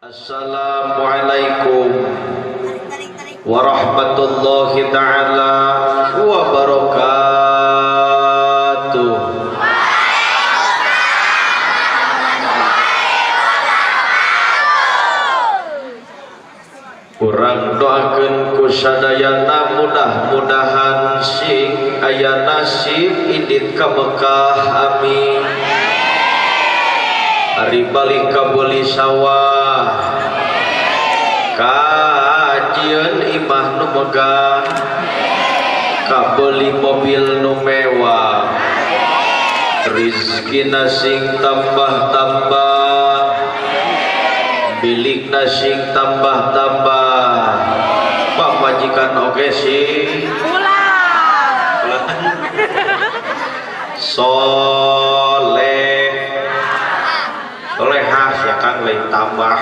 Assalamualaikum warahmatullahi taala wabarakatuh. Urang doakeun ku sadayana mudah-mudahan sing aya nasib indit ka Mekah, amin. Ari balik ka beuli sawah, kajieun imah nu megah, kabeuli mobil nu mewah, rizkina sing tambah-tambah, milikna sing tambah-tambah, pamajikan oge sing soleh solehah ya Kang, lain tambah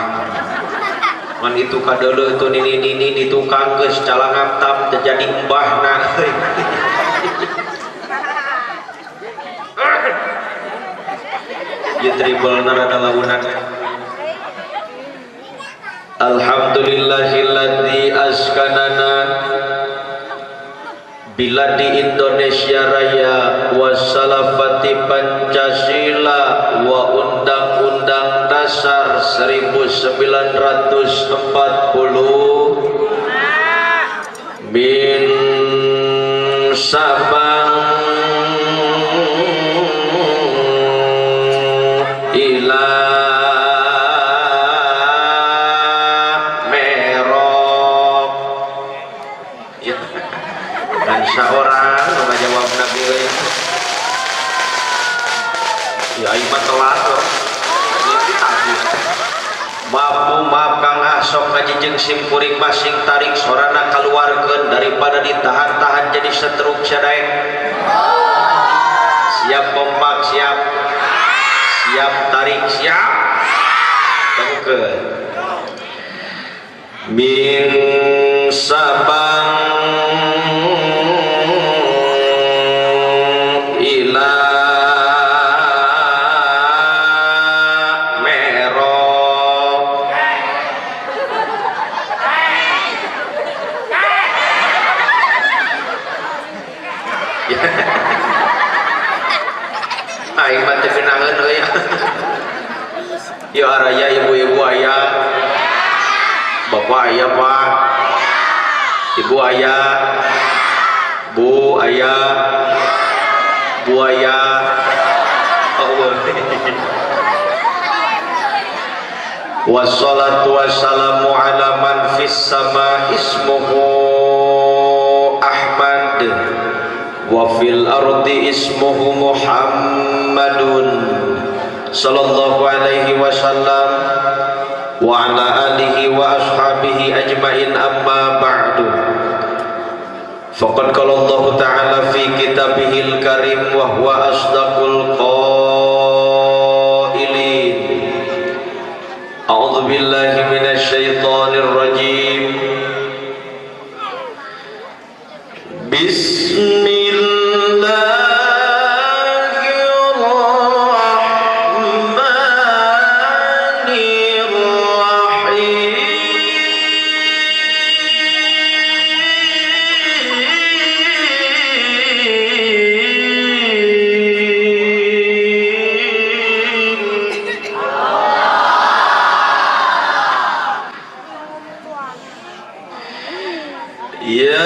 man itu kadeuleuh itu nini nini di tukang geus calangap tam terjadi embahna. Ieu tribelna rada launan. Alhamdulillahilladzi askanana bila di Indonesia Raya wassalafati Pancasila wa Undang-Undang Dasar 1940 min Sabang ila Merok. Ya, dan seorang ngajawab nabi euy. Ya aing mah telat kok. Maaf bu, maaf Kang Ah, sok ngaji jeung sim kuring mah sing tarik sorana kaluarkeun daripada ditahan-tahan jadi setruk sadaek. Siap kompak, siap. Siap tarik, siap. Tengkeun. Min Sabang ila Merok. Aing mah teu geunaheun euy. Ya araya ibu-ibu aya, bapak aya pak, ibu aya, bu aya, buaya. Oh, wassalatu wassalamu ala man fis sama ismuhu Ahmad wa fil ardi ismuhu Muhammadun sallallahu alaihi wasallam wa ala alihi wa ashabihi ajmain, amma ba'du. Faqad qala Allah ta'ala fi kitabihil karim wa huwa asdaqul qailin. A'udzu billahi minasy syaithanir rajim. Bismillahirrahmanirrahim. Ya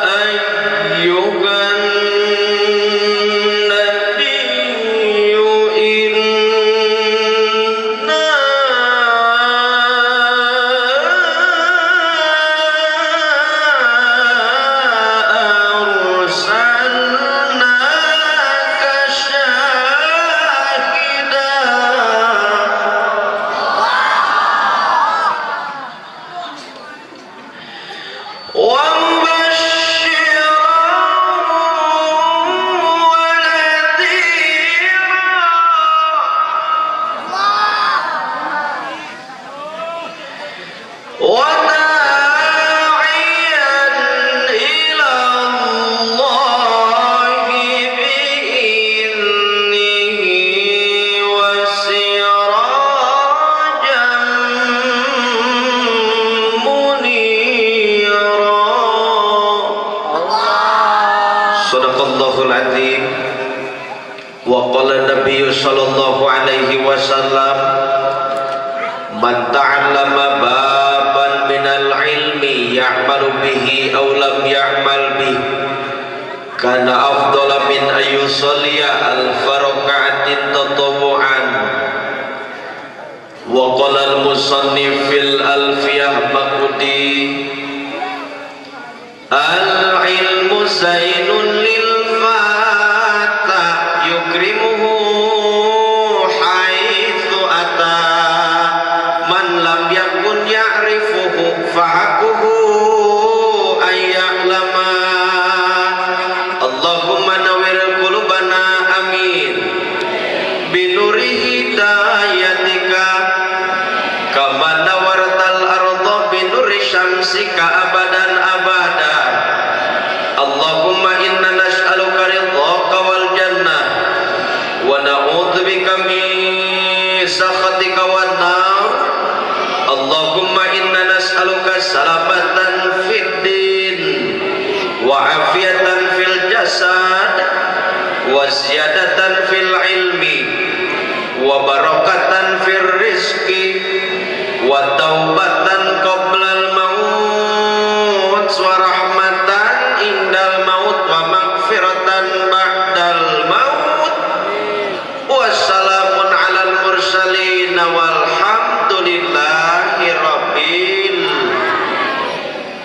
ayyuhan nabiyyu inna arsalnaka syahidan sallallahu alaihi wasallam, "Man ta'allama baban minal ilmi ya'malu bihi aw lam ya'mal bihi kana afdala min ayyusalliya alfa raka'atin tatawwu'an." Wa qala al-musannif fil alfiyah maqdi, "Al-ilmu zainun lil fata yukrimuhu haitsu ata, man lam yakun ya'rifuhu fahaqquhu ay ya'lama." Allahumma nawwir qulubana, amin, binuri hidayatika kama nawartal arda binuri syamsika abadan abada. Allahumma inna nas'aluka ridhaka wal jannah wa na'udzubika min sakhatika wan nar. Allahumma inna nas'aluka salamatan fid din wa afiatan fil jasad wa ziyadatan fil ilmi wa barakatan fir rizqi wa taubatan qoblal maut wa rahmatan indal maut wa maghfiratan ba'dal maut. Wassalamun alal mursalin walhamdulillahi rabbil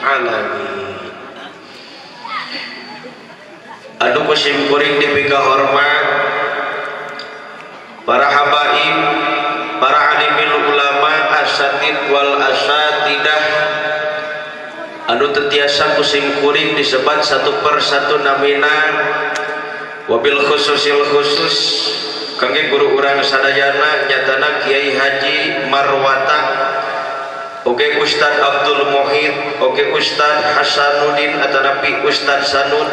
alamin. Aduh, ku sim kuring dipika hormat para habaib, para alimil ulama, asatid wal asatidah anu tetiasa ku sim kuring disebat satu per satu namina, wabil khususil khusus kangge guru urang sadayana, nyatana Kiai Haji Marwata, oge Ustad Abdul Muhid, oge Ustad Hasanuddin atanapi Ustad Sanud,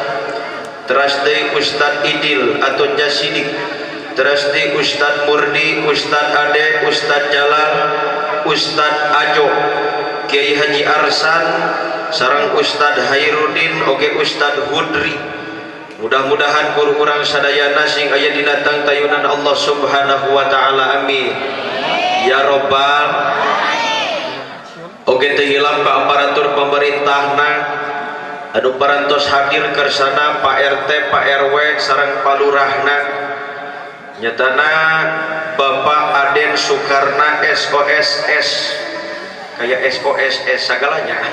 teras deui Ustad Idil atau Jasidik, teras deui Ustad Murdi, Ustad Ade, Ustad Jalal, Ustad Ajo, Kiai Haji Arsan sareng Ustad Hairudin, oge Ustad Hudri. Mudah-mudahan guru urang sadayana sing aya dina tangtayunan Allah Subhanahu wa taala, amin ya robbal. Oge teu hilap ka aparatur pemerintahna anu parantos hadir kersana, Pak RT, Pak RW sareng Pak Lurahna, nyatana Bapak Aden Soekarna SOSS, kayak SOSS segalanya.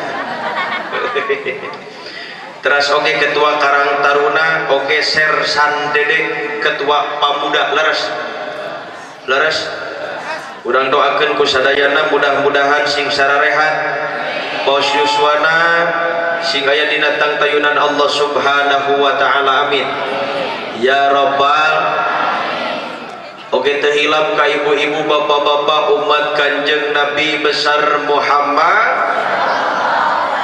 Teras oge Ketua Karang Taruna, oge Sersan Dede, Ketua Pamuda. Leres, leres. Urang doakeun ku sadayana mudah-mudahan sing sararehat, paos yuswana, sing aya dina tangtayunan Allah Subhanahu wa taala, amin ya rabbal. Oge teu hilap ka ibu-ibu, bapak-bapak, umat Kanjeng Nabi besar Muhammad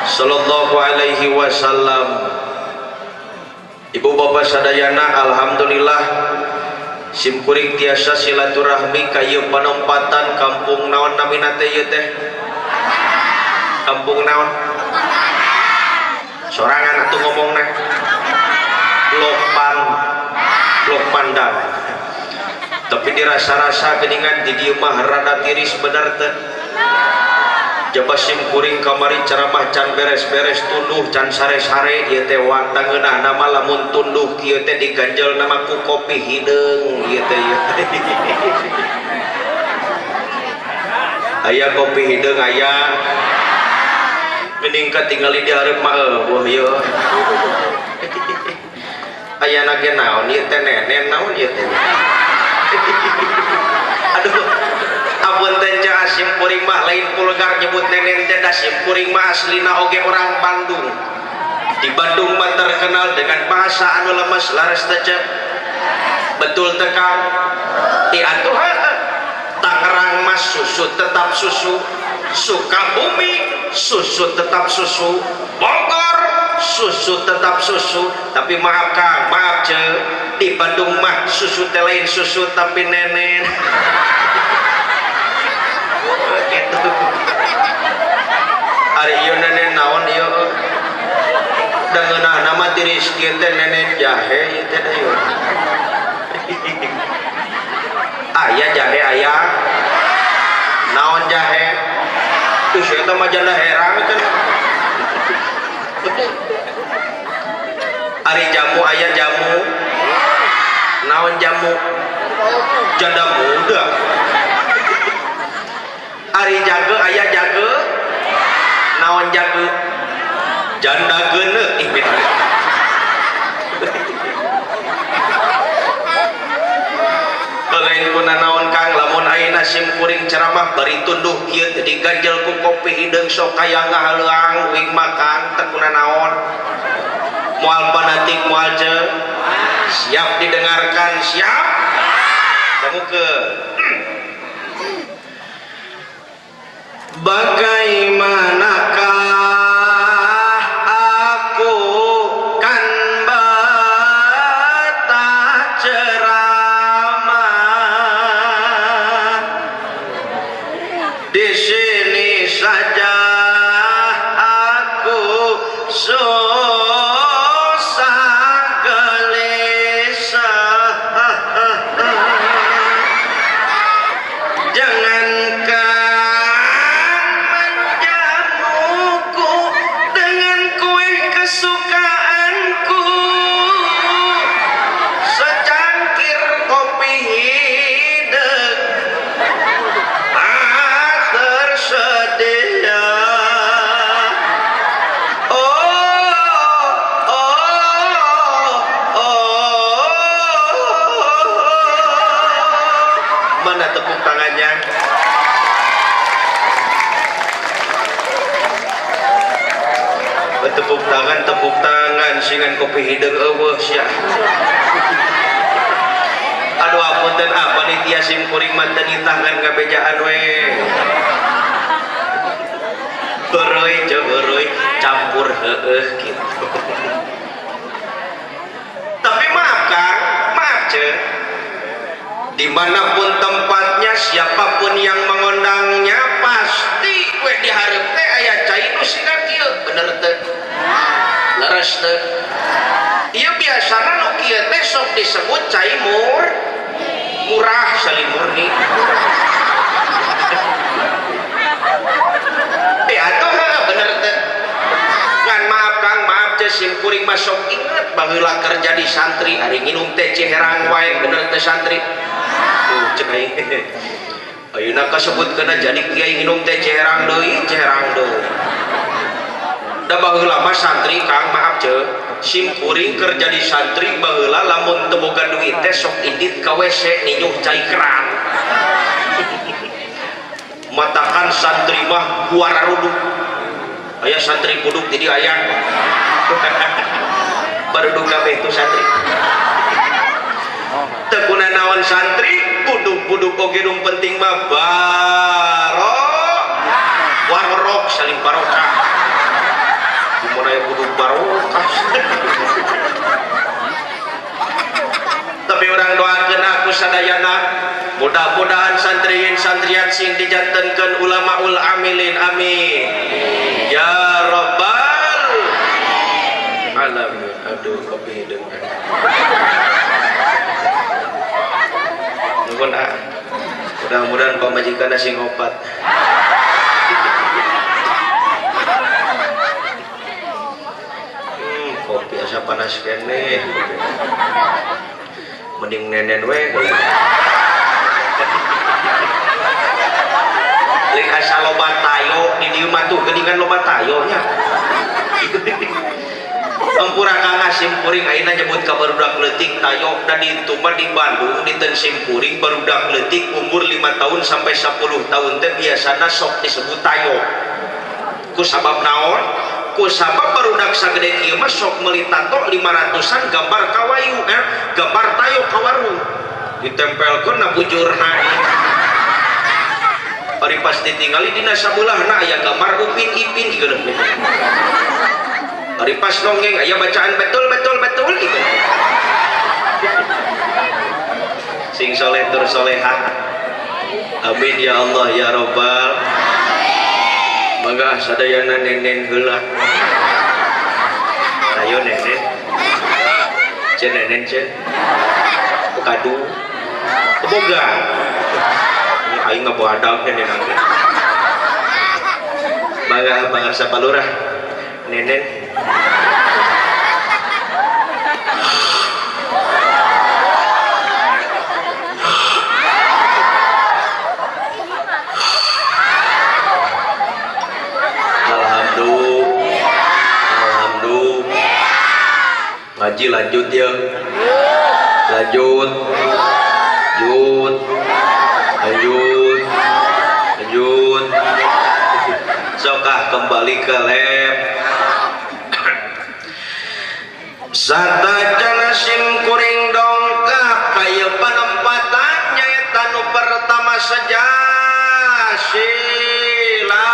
sallallahu alaihi wasallam. Ibu bapak sadayana, alhamdulillah simkuring tiasa silaturahmi ka ieu panempatan. Kampung naon namina teh ieu teh? Kampung naon? Sorangan atuh ngomongna. Lopan, Lok Pandan. Tapi dirasa-rasa geningan di dieu mah rada tiris, bener teh? Jaba sim kuring kamari ceramah can beres-beres, tunduh can sare-sare ieu teh. Waktu ngeunah nama lamun tunduh kieu teh diganjel nama ku kopi hideung ieu teh. Ieu aya kopi hideung, aya geuning katingali di hareup mah eueuh ieu. Aya ge naon ieu teh, nenen naon ieu teh? Aduh, apunten ceu, sim kuring mah lain vulgar nyebut nenen teh, da sim kuring mah aslina oge orang Bandung. Di Bandung mah terkenal dengan bahasa anu lemes. Laras teh, ceu? Betul teh, Kang? Ti atuh Tangerang mah susu tetap susu, Sukabumi susu tetap susu, Bogor susu tetap susu. Tapi maaf Kang, maaf ceu, di Bandung mah susu teh lain susu tapi nenen gitu. Ari ieu nenen naon ieu? Da ngeunah nama tiris kieu teh, nenen jahe ieu teh ieu. aya jahe aya naon jahe tuh eta mah janda herang kan. Ari jamu aya jamu naon jamu janda muda. Ari jaga aya jaga naon jaga janda geuneuh ih beda. Lain kuna naon Kang lamun ayeuna sim kuring ceramah bari tunduh kieu teh diganjel ku kopi hideung sok kaya ngahaleuang uing makan teu kuna naon moal fanatik moal ce siap didengarkan siap kamu ke bagaimanakah aku kan betah ceramah di sini saja aku susah gelisah jangankan menjamuku dengan kue kesukaanku secangkir kopi hideung tak tersedia. Oh, oh, oh. Mana tepuk tangannya? Tepuk tangan singan kopi hideung eueuh sia. Aduh apunten ah panitia sim kuring mah teu nitahkeun ngabejaan we. Heureuy jeung heureuy campur heueuh gitu. Tapi maaf Kang, maaf ce. Dimanapun tempatnya, siapapun yang mengundangnya pasti we dihareup teh aya cai nu siga kieu, bener teu? Leres teu? Ieu biasana nu kieu teh sok disebut cai murah saling murni. Atuh heuh bener teu? Ngan maaf Kang, maaf ce sim kuring mah sok inget baheula kerja di santri ari nginum teh Ciherang wae bener teh santri. Tuh cek aing. Ayeuna kasebut kana jadi kiai nginum teh Ciherang deui, Ciherang deui. Da baheula mah santri Kang, maaf ce, sim kuring keur jadi santri baheula lamun teu boga duit teh sok indit ka WC ninyuh cai keran. Matakan santri mah guararuduk. Aya santri buduk jadi aya. Baruduk kabeh tu santri. Teu kuna naon santri, buduk-buduk oge nu penting mah barok. Warok saling barokah. Kumaha aya buduk barokah. Tapi orang doakeun aku sadayana mudah-mudahan santriin santriat sing dijantenkeun ulamaul amilin amin ya rabbal alamin. Aduh kopi hideung nuhun ah mudah-mudahan pamajikan sing opat. Kopi asa panas keneh mending nenen we lain asa loba tayo di dieu mah tuh geuningan loba tayo nya. Ampura Kang sim kuring ayeuna nyebut ka barudak leutik tayo da ditu mah di Bandung dinten sim kuring barudak leutik umur 5 tahun sampai 10 tahun teh biasana sok disebut tayo. Ku sabab naon? Ku sabab barudak sagede kieu mah sok meuli tato 500-an gambar kawayu gambar tayo ka warung ditempelkeun na bujurna. Ari pas ditingali dina sabulahna aya gambar Upin Ipin ieu. Ari pas nongeng aya bacaan betul betul betul gitu. Sing soleh tur solehah. Amin ya Allah ya Rabbal. Mangga sadayana nenen heula. Ayo nenen. Cen nenen cen. Kadu. Boga. ngaboadang nenen bangga bangga sapalurah nenen. Ngaji lanjut ya, lanjut, lanjut, lanjut, lanjut. Sokah kembali ke lab. Satacana sim kuring dongkap kaya penempatan nyaeta nu pertama saja silaturahmi.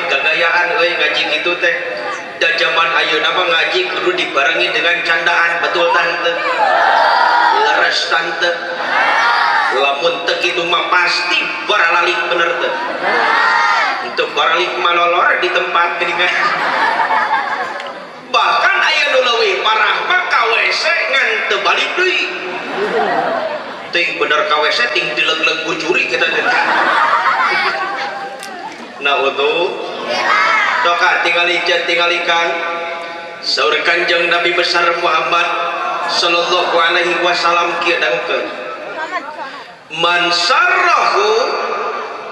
Gagayaan euy ngaji kitu teh. Da zaman ayeuna mah ngaji kudu dibarengi dengan candaan, betul tante? Leres tante. Lamun teu kitu mah pasti baralalik bener teh. Untuk baralik malolor di tempat geuningan. Bahkan aya nu leuwih parah mah ka WC ngan teu balik deui. Ting bener ka WC ting dileug-leug ku curi kita teh. Nah untuk soka tingali tingalikan saur Kanjeng Nabi besar Muhammad sallallahu alaihi wasallam kieu dangukeun man sarrahu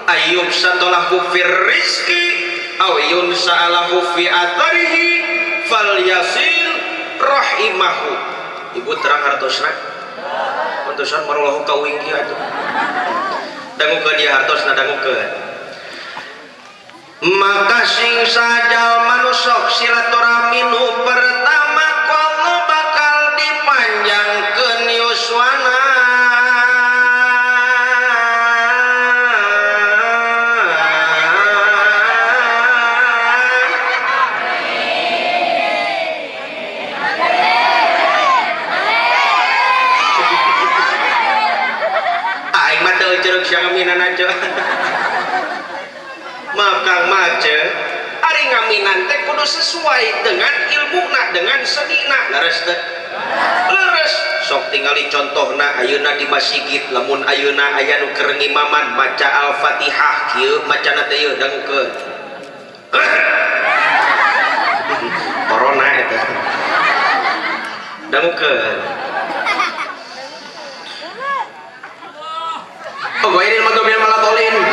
ayyub satalahu fir rizqi aw yunsa'alahu fi atharihi falyasil rahimahu. Ibu terang hartosna pantosan marolahu ka uing kieu atuh dangukeun ieu hartosna dangukeun. Maka sing sajal manusok silaturahmi nu pertama kalau bakal dipanjangkeun yuswana. Aing mah teu ceruk sia ngaminan aja. Maka mace ari ngaminan teh kudu sesuai dengan ilmuna, dengan senina. Leres teh? Leres. Sok tingali contohna ayeuna di masjid lamun ayeuna aya nu keur ngimaman maca Al-Fatihah kieu macana teh ieu dangukeun. Corona eta. Dangukeun. Oh, ghairil maghdubi alaihim.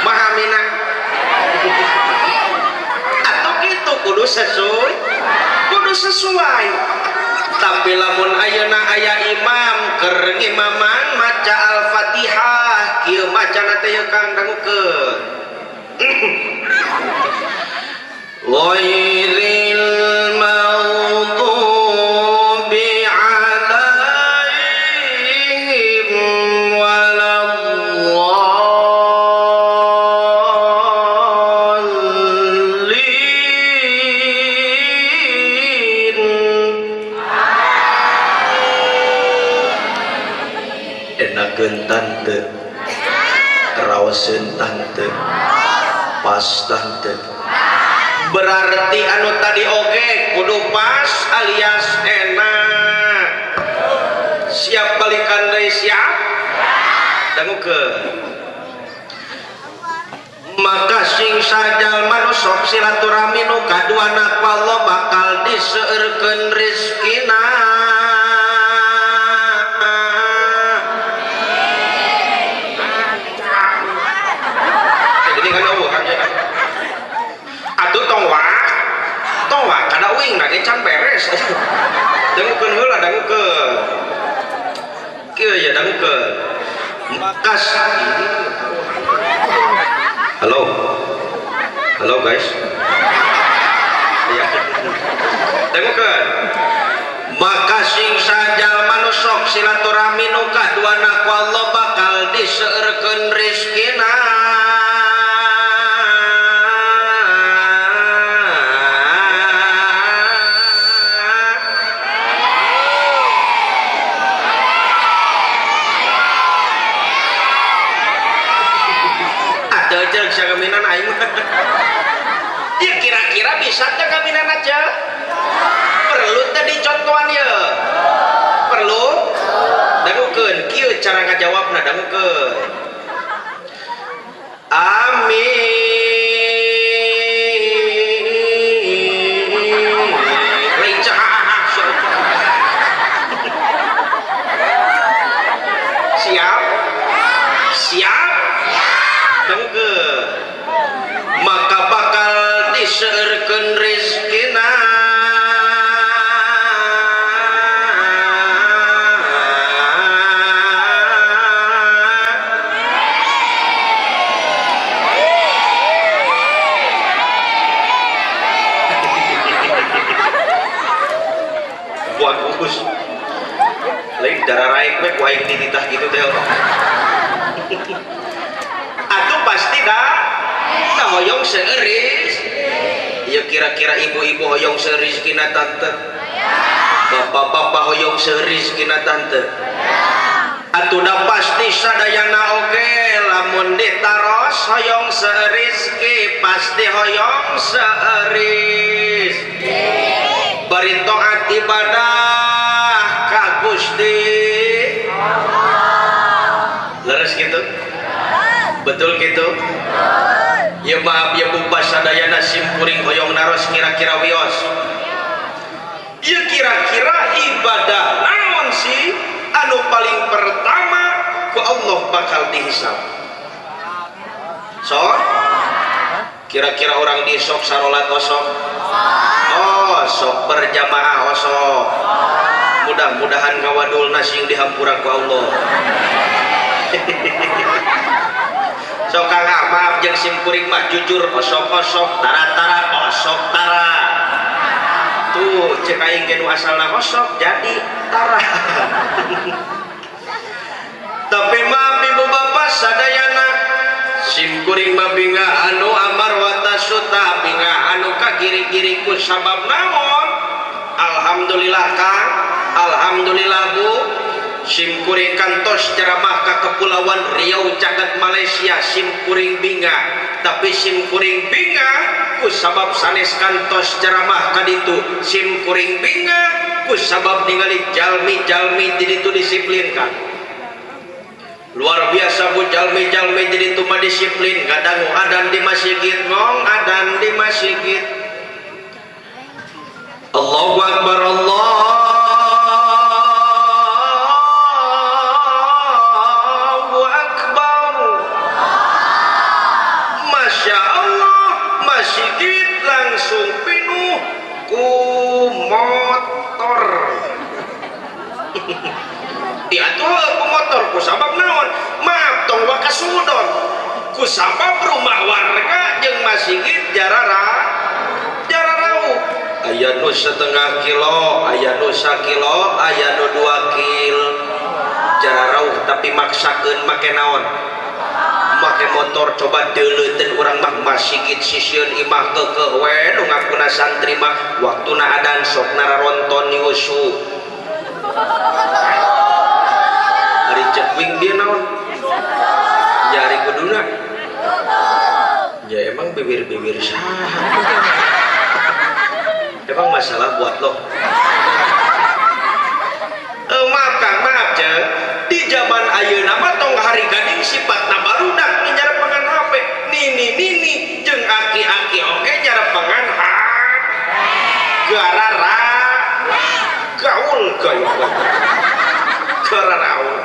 Mahamina atau gitu kudu sesuai, kudu sesuai. Tapi lamun ayeuna aya imam keur ngimaman maca Al-Fatihah kieu macana teh yeuh Kang dangukeun. Ghairil maghdubi alaihim waladdallin. Enakeun tante, raoseun tante, pas tante. Berarti anu tadi oge kudu pas alias enak. Siap balikan deui siap? Dangukeun. Maka sing sajal manusok silaturahmi nu kaduana ku Allah bakal diseueurkeun rezekina. Jadi kan eueuh kan ya. Atuh tong wak kada uing na ge can beres. Dangukeun heula dangukeun. Kieu ya dangukeun. Makas. Halo. Halo guys. Ya. Dangukeun. Maka sing sajal manusok silaturahmi nu kaduana ku Allah bakal diseueurkeun rezekina. sia ngaminan aing mah. Ya kira-kira bisa teh ngaminan aja? Perlu teh dicontohan ya? Perlu? Dangukeun, kieu cara ngajawabna dangukeun. Amin. Siap? Siap? Dangukeun. Maka bakal diseurkeun rezekina. Bagus. Lain darah raik we ku aing dititah gitu teh. Atuh pasti dah hoyong seueuris. Ya kira-kira ibu-ibu hoyong seurizkina tante. Bapak-bapak hoyong seurizkina tante. Atuh dah pasti sadayana oge lamun ditaros hoyong seurizki pasti hoyong seuris. Bari taat ibadah ka Gusti. Leres gitu? Betul gitu? Ya maaf ya bu sadayana simkuring hoyong naros kira-kira wios. Ya kira-kira ibadah naon sih anu paling pertama ku Allah bakal dihisab. So kira-kira orang di sok sarolat osok, oh sok berjamaah osok, mudah-mudahan ngawadulna sing dihampura ku Allah. So kang maaf jeung simkuring mah jujur osok-osok tara-tara osok tara. Tuh cek aing ge nu asalna osok jadi tara. Tapi maaf ibu bapak sadayana simkuring mah bingah anu amar watasuta bingah anu kagiri-giri ku sabab naon. Alhamdulillah kang, alhamdulillah bu, simkuring kantos ceramah ka Kepulauan Riau caket Malaysia simkuring bingah. Tapi simkuring bingah ku sabab sanes kantos ceramah ka ditu, simkuring bingah ku sabab ningali jalmi-jalmi di ditu disiplin kan. Luar biasa bu jalmi-jalmi di ditu mah disiplin, ngadangu adan di masjid, ngong adan di masjid. Allahu akbar, Allahu akbar. Masya Allah, masjid langsung penuh ku motor. Diatur ku motor ku sabab naon? Maaf tong wakasudon. Ku sabab rumah warga jeung masjid jarara jararau. Aya nu setengah kilo, aya nu sakilo, aya nu 2 kil. Jararauh tapi maksakeun make naon? Make motor. Coba deuleuteun urang mah masjid sisieun imah keukeuh we nu ngakuna santri mah waktuna adan sok nararonton nyusu. Ari cek wing dia naon? Nyari kuduna. Ya emang bibir-bibir saha. Emang masalah buat lo. Maaf kang, maaf cek. Di zaman ayeuna mah tong hari gading sifatna barudak nyarepengan HP. Nini nini jeung aki-aki oge nyarepengan HP. Garara gaul gaya. Gararaul.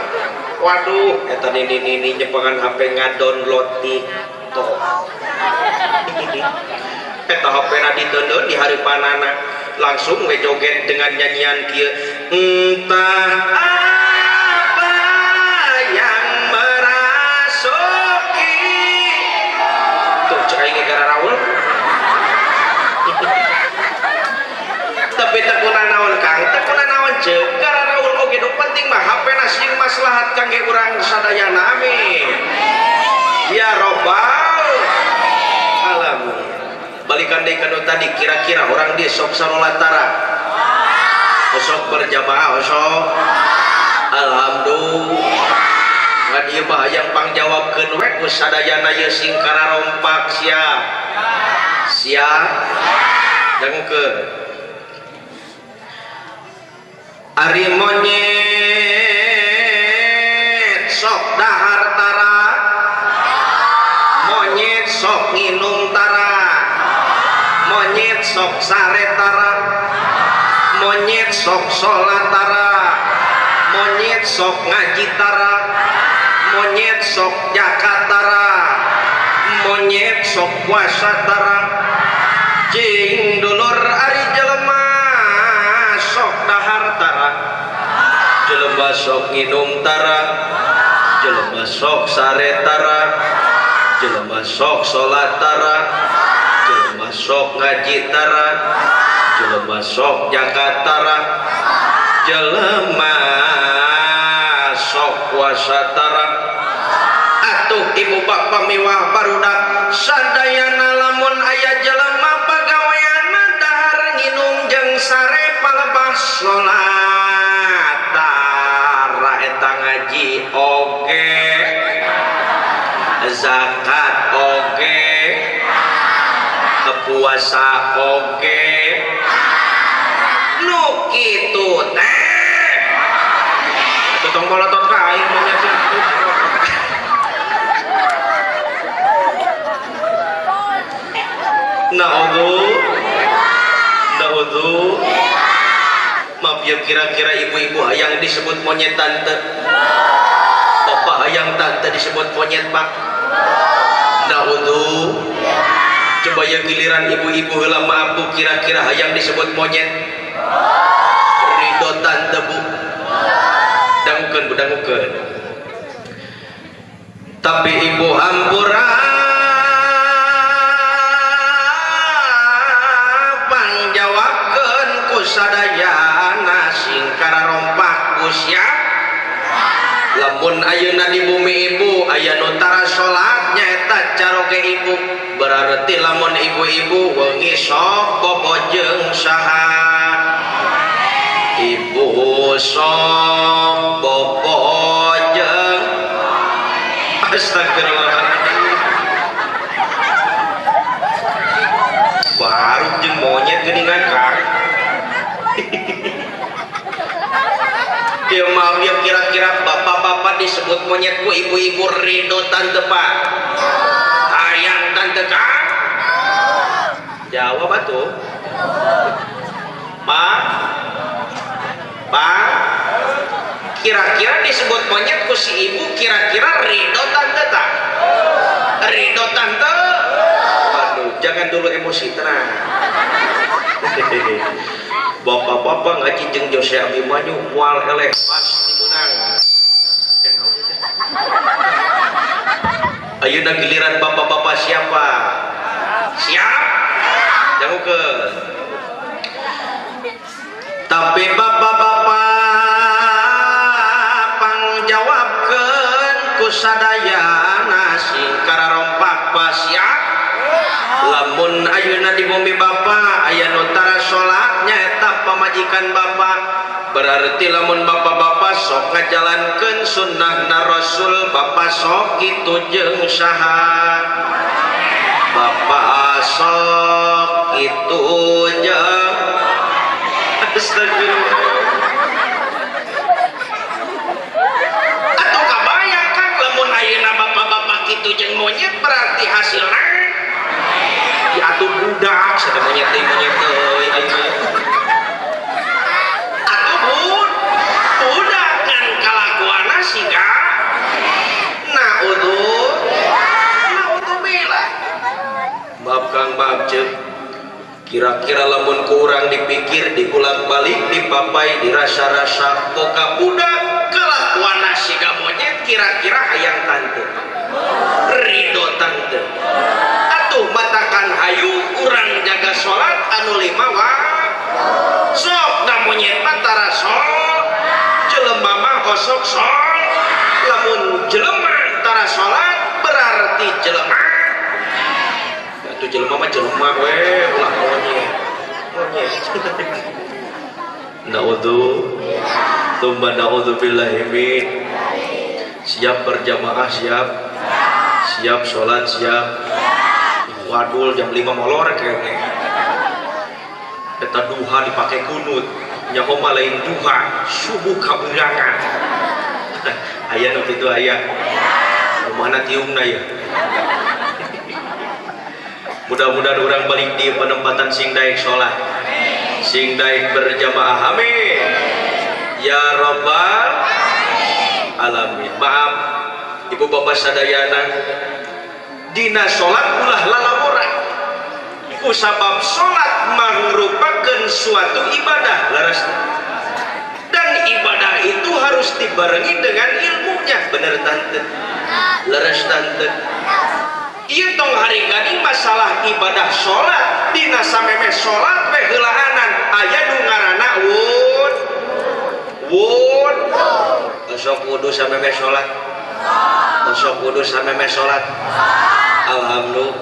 Waduh, eta nini nini nyepengan HP ngadownload TikTok. Eta HP-na diteundeun di hareupanana langsung we joget dengan nyanyian kieu. Entah apa yang merasuki. Tuh cek aing gara raul. Tapi teu kuna naon kang, teu kuna naon ceuk gara raul oge nu penting mah HP-na sing maslahat kangge urang sadayana. Amin. Ya robbal alamin. Balikan deui ka nu tadi, kira-kira orang di sok sarolat tara, osok berjamaah osok, alhamdulillah. Ngan ieu mah hayang pangjawabkeun we ku sadayana ieu sing kararompak siap. Siap. Dangukeun. Ari monyet sok dahar tara, monyet sok nginum tara, monyet sok sare tara, monyet sok sholat tara, monyet sok ngaji tara, monyet sok zakat tara, monyet sok puasa tara. Cing dulur ari jelema sok dahar tara, jelema sok nginum tara, jelema sok sare tara, jelema sok sholat tara, jelema sok ngaji tara, jelema sok zakat tara, jelema sok puasa tara. Atuh ibu bapa miwah barudak sadayana lamun aya jelema pagaweanna dahar nginum jeung sare palebah salat tara eta ngaji oge, zakat oge, puasa oge, nu kitu teh atuh tong molotot ka aing monyet. Naudzu, maaf ya, kira-kira ibu-ibu hayang disebut monyet tante, bapak hayang tante disebut monyet pak. Naudzu. Coba ya giliran ibu-ibu heula maaf bu, kira-kira hayang disebut monyet. Ridho tante bu. Dangukeun bu, dangukeun. Tapi ibu hampura pangjawabkeun ku sadayana sing kararompak ku siap. Lamun ayeuna di bumi ibu aya nu tara salat nyaeta caroge ibu, berarti lamun ibu-ibu wengi sok bobo jeung saha, ibu sok bobo jeung astagfirullahaladzim, baru jeung monyet geuningan kang. Dia mau dia kira-kira bapak-bapak disebut monyet ku ibu-ibu ridho tante pak, hayang tante kang? Jawab atuh pak, pak, kira-kira disebut monyet ku si ibu kira-kira ridho tante tak? Ridho tante? Aduh, jangan dulu emosi, tenang. Bapak-bapak ngaji jeung Jose Abimanyu moal eleh pasti menang. Ayeuna giliran bapak-bapak siapa? Siap? Dangukeun. Tapi bapak-bapak pangjawabkeun ku sadayana sing kararompak pasiap. Lamun ayeuna di bumi bapak aya nu tara salat nyaeta pamajikan bapak, berarti lamun bapak-bapak sok ngajalankeun sunnahna Rasul, bapak sok kitu jeung saha, bapak sok kitu jeung astagfirullah. Atuh kabayang kang lamun ayeuna bapak-bapak kitu jeung monyet berarti hasilna diatur budak sada monyet deui, monyet deui ayeuna. Atuh budak kan kalakuanna siga naudzu, naudzubillah. Maaf kang, maaf ceuk. Kira-kira lamun kurang dipikir, diulak-balik, dipapai, dirasa-rasa boga budak kelakuanna siga monyet, kira-kira hayang tante, ridho tante. Atuh matakan hayu urang jaga salat anu lima waktu. Sok da monyet mah tara sok, jelema mah osok sok. Lamun jelema tara salat berarti jelema. Atuh jelema mah jelema we, ulah monyet. Monyet. Naudzu, tsumma naudzu billahi min. Siap berjamaah, siap, siap sholat, siap. Wadul jam 5 molor kayaknya. Eta duha dipake kunut, nyaho mah lain duha, subuh kaberangan. Aya nu kitu aya. Mana tiungna ya? Mudah-mudahan orang balik di penempatan sing daek sholat, sing daek berjamaah, amin ya robbal alamin. Maaf ibu bapak sadayana, dina sholat ulah lalawora, kusabab sholat merupakan suatu ibadah, leres, dan ibadah itu harus dibarengi dengan ilmunya. Bener tante? Leres tante? Ieu tong hari gading masalah ibadah sholat, dina samemeh sholat we heulaanan aya nu ngaranna wud wud. Sok wudu samemeh sholat, sok wudu samemeh sholat. Alhamdulillah.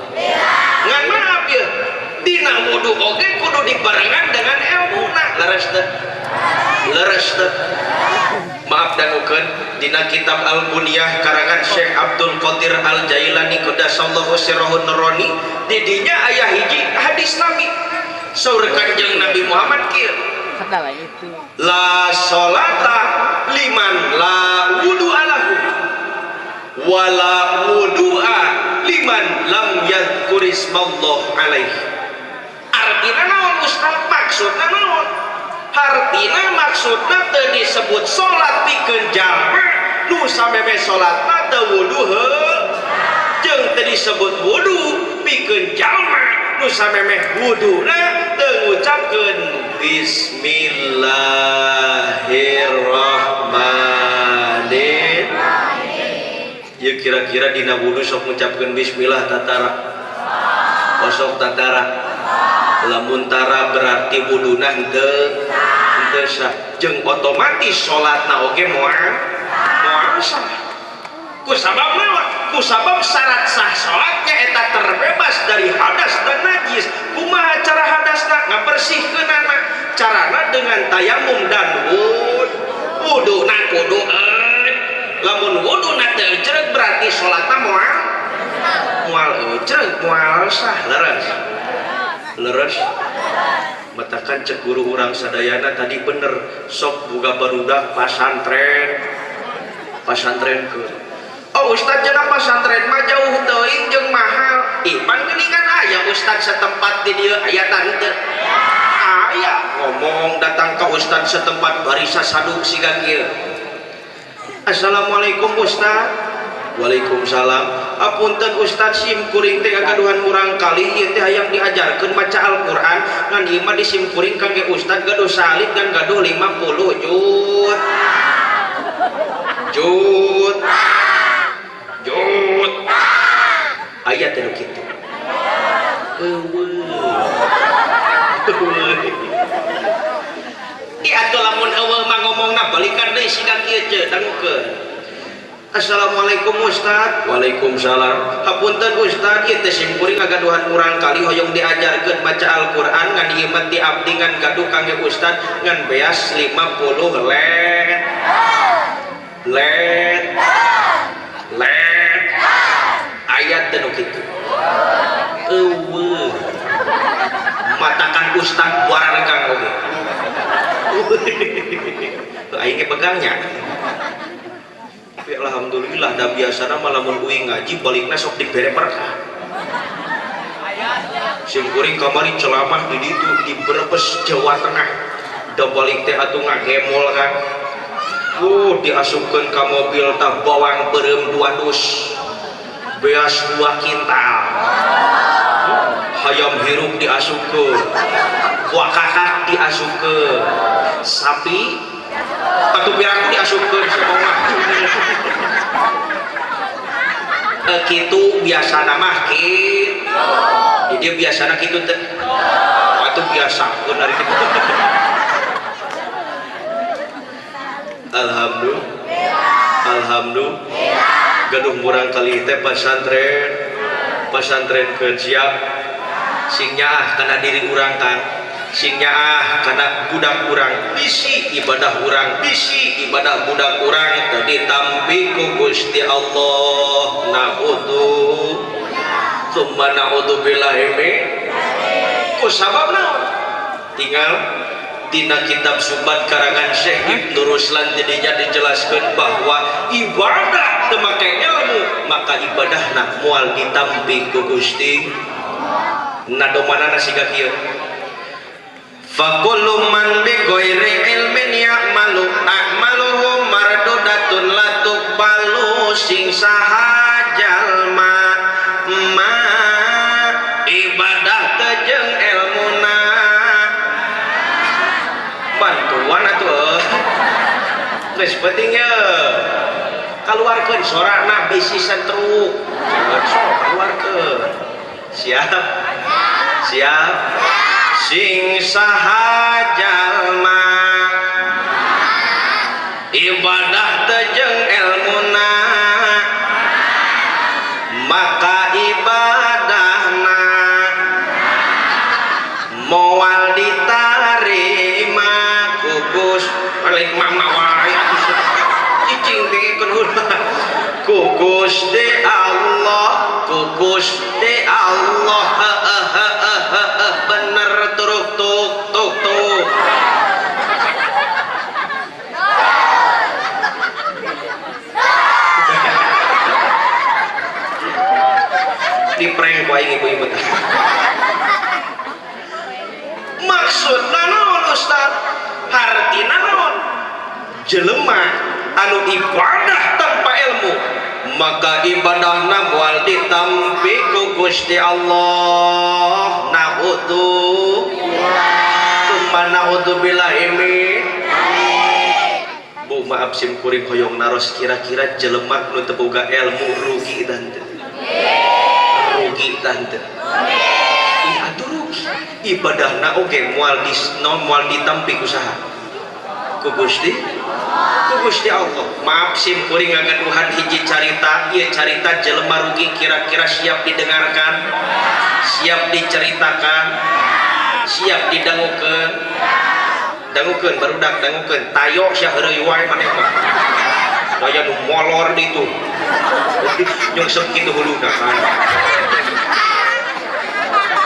Ngan maaf ya, dina wudu oge kudu dibarengan dengan ilmuna. Leres teu? Leres teu? Maaf dangukeun, dina kitab Al-Buniyah karangan Syekh Abdul Qadir Al-Jailani qaddasallahu sirrahun nurani, di dinya aya hiji hadis Nabi. Saur Kanjeng Nabi Muhammad kieu: Kata itu. La sholata liman la wudu'a lahu wala wudu'a liman lam yadhkurismallah alaih. Artinya naon, Ustaz? Maksudna naon? Artinya maksudna teu disebut salat pikeun jalma nu samemeh salatna teu wudu heuh, jeung teu disebut wudu pikeun jalma nu samemeh wuduna teu ngucapkeun bismillahirrahmanirrahim. Ya, kira-kira dina wudu sok ngucapkeun bismillah tatara? Osok tatara? Lamun tara berarti wuduna henteu sah, jeung otomatis salatna oge moal moal sah. Ku sabab naon? Ku sabab syarat sah salatnya eta terbebas dari hadas dan najis. Kumaha cara hadasna? Ngabersihkeunana, carana dengan tayamum dan wuduna kudu lamun wuduna teu ecreg berarti salatna moal moal ecreg, moal sah. Leres? Leres? Matakan cek guru urang sadayana tadi bener, sok buka barudak pasantren, pasantren ke. Oh ustad, cenah pasantren mah jauh teuing jeung mahal. Ih, pan geuningan aya ustad setempat di dieu, aya tante? Aya. Ngomong datang ke ustad setempat barisa saduk siga kieu. Assalamualaikum ustad. Waalaikumsalam. Apunten ustad, sim kuring teh gagaduhan murang kali ieu teh hayang diajarkeun maca Al-Qur'an, ngan ieu mah di sim kuring kangge ustad gaduh salib dan gaduh 50 juz. Juz. Juz. Aya teh nu kitu? Eueuh. Di atuh lamun eueuh mah ngomongna balikan deui siga kieu, ceu dangukeun. Assalamualaikum Ustad. Waalaikumsalam. Hapunten Ustad, ieu teh sim kuring ngagaduhan murang kali hoyong diajarkeun maca Al-Qur'an, ngan ieu mah ti abdi ngan gaduh kangge Ustad ngan beas 50 let. Let. Let. Aya teh nu kitu? Eueuh. Matakan Ustad buararegang oge. Aing ge pegangnya. Tapi alhamdulillah da biasana mah lamun uing ngaji balikna sok dibere berkah. Sim kuring kamari ceramah di ditu di Brebes, Jawa Tengah. Da balik teh atuh ngagemol kan. Diasupkeun ka mobil tah bawang beureum 2 dus. Beas 2 kintal. Hayam hirup diasupkeun. Buah kakak diasupkeun. Sapi atuh piraku diasupkeun semua. Kitu biasana mah kitu. Di dia biasana kitu teh. Atuh biasakeun ari kitu. Alhamdulillah. Alhamdulillah. Gaduh murang kali teh pasantren. Pasantren keun siap. Sing nyaah kana diri urang kan. Sing nyaah kana budak urang, bisi ibadah urang, bisi ibadah budak urang teu ditampi ku Gusti Allah. Na'udzu tsumma na'udzu billahi min ku sabab naon? Tinggal dina kitab Subat karangan Syekh Ibnu Ruslan jadinya dijelaskan bahwa ibadah teu make ilmu maka ibadahna moal ditampi ku Gusti. Nadomanana siga kieu. Fa kullu man bi ghairi ilmin ya'malu a'maluhu mardudatun la tuqbalu. Sing saha jalma ma ibadah teu jeung ilmuna, bantuan atuh geus penting ye, kaluarkeun sorana bisi setruk, sok kaluarkeun. Siap siap. Sing saha jalma ibadah teu jeung ilmuna maka ibadahna moal ditarima ku Gusti. Balik mama wae atuh, cicing dengkeun heula. Ku Gusti Allah, ku Gusti Allah. Heeh, bener, turuk tuk tuk tuk. Di prank ku aing ibu-ibu teh. Maksudna naon, Ustaz? Hartina naon? Jelema anu ibadah tanpa ilmu maka ibadahna moal ditampi ku Gusti Allah. Na'udzu tsumma na'udzu billahi min. Bu, maaf, sim kuring hoyong naros, kira-kira jelema nu teu boga ilmu rugi dan teu? Rugi dan teu? Ih, atuh rugi. Ibadahna oge moal di non moal ditampi ku saha? Ku Gusti, ku Gusti Allah. Maaf, sim kuring ngagaduhan hiji carita. Ieu carita jelema rugi, kira-kira siap didengarkan, siap diceritakan, siap didangukeun? Dangukeun, barudak, dangukeun. Tayo sia, heureuy wae maneh mah. Daya nu molor ditu nyungsep kitu huluna kan.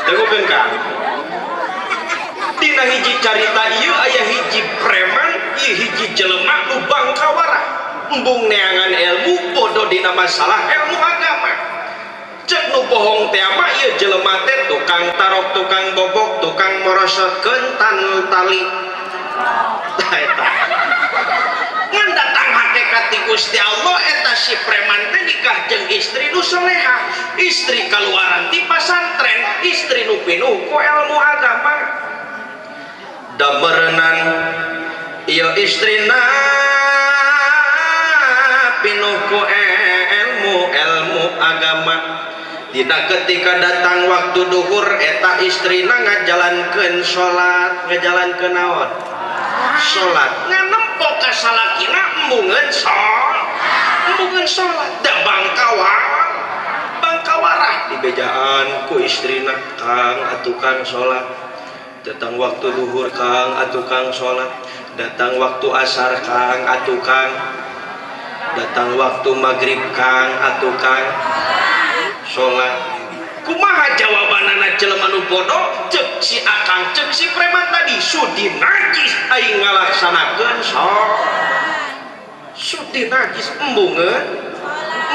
Dangukeun, Kang. Dina hiji carita ieu aya hiji preman, ieu hiji jelema nu bangkawara, embung neangan ilmu, bodoh dina masalah ilmu agama. Cek nu bohong teh mah ieu jelema teh tukang tarok, tukang bobok, tukang morosotkeun tali. Tah, eta ngan datang hakikat ti Gusti Allah, eta si preman teh nikah jeung istri nu soleha, istri kaluaran ti pasantren, istri nu pinuh ku ilmu agama. Da meureunan ieu istrina pinuh ku ilmu ilmu agama. Dina ketika datang waktu duhur, eta istrina ngajalankeun salat. Ngajalankeun naon? Salat. Ngan nempo ka salakina embungeun salat, embungeun salat. Da bangkawarah dibejaan ku istrina, "Kang, atuh Kang, salat. Datang waktu duhur, Kang, atuh Kang, salat. Datang waktu asar, Kang, atuh Kang. Datang waktu maghrib, Kang, atuh Kang, salat." Kumaha jawabanana jelema nu bodoh? Cek si akang, cek si preman tadi, "Sudi najis aing ngalaksanakeun salat, sudi najis embungeun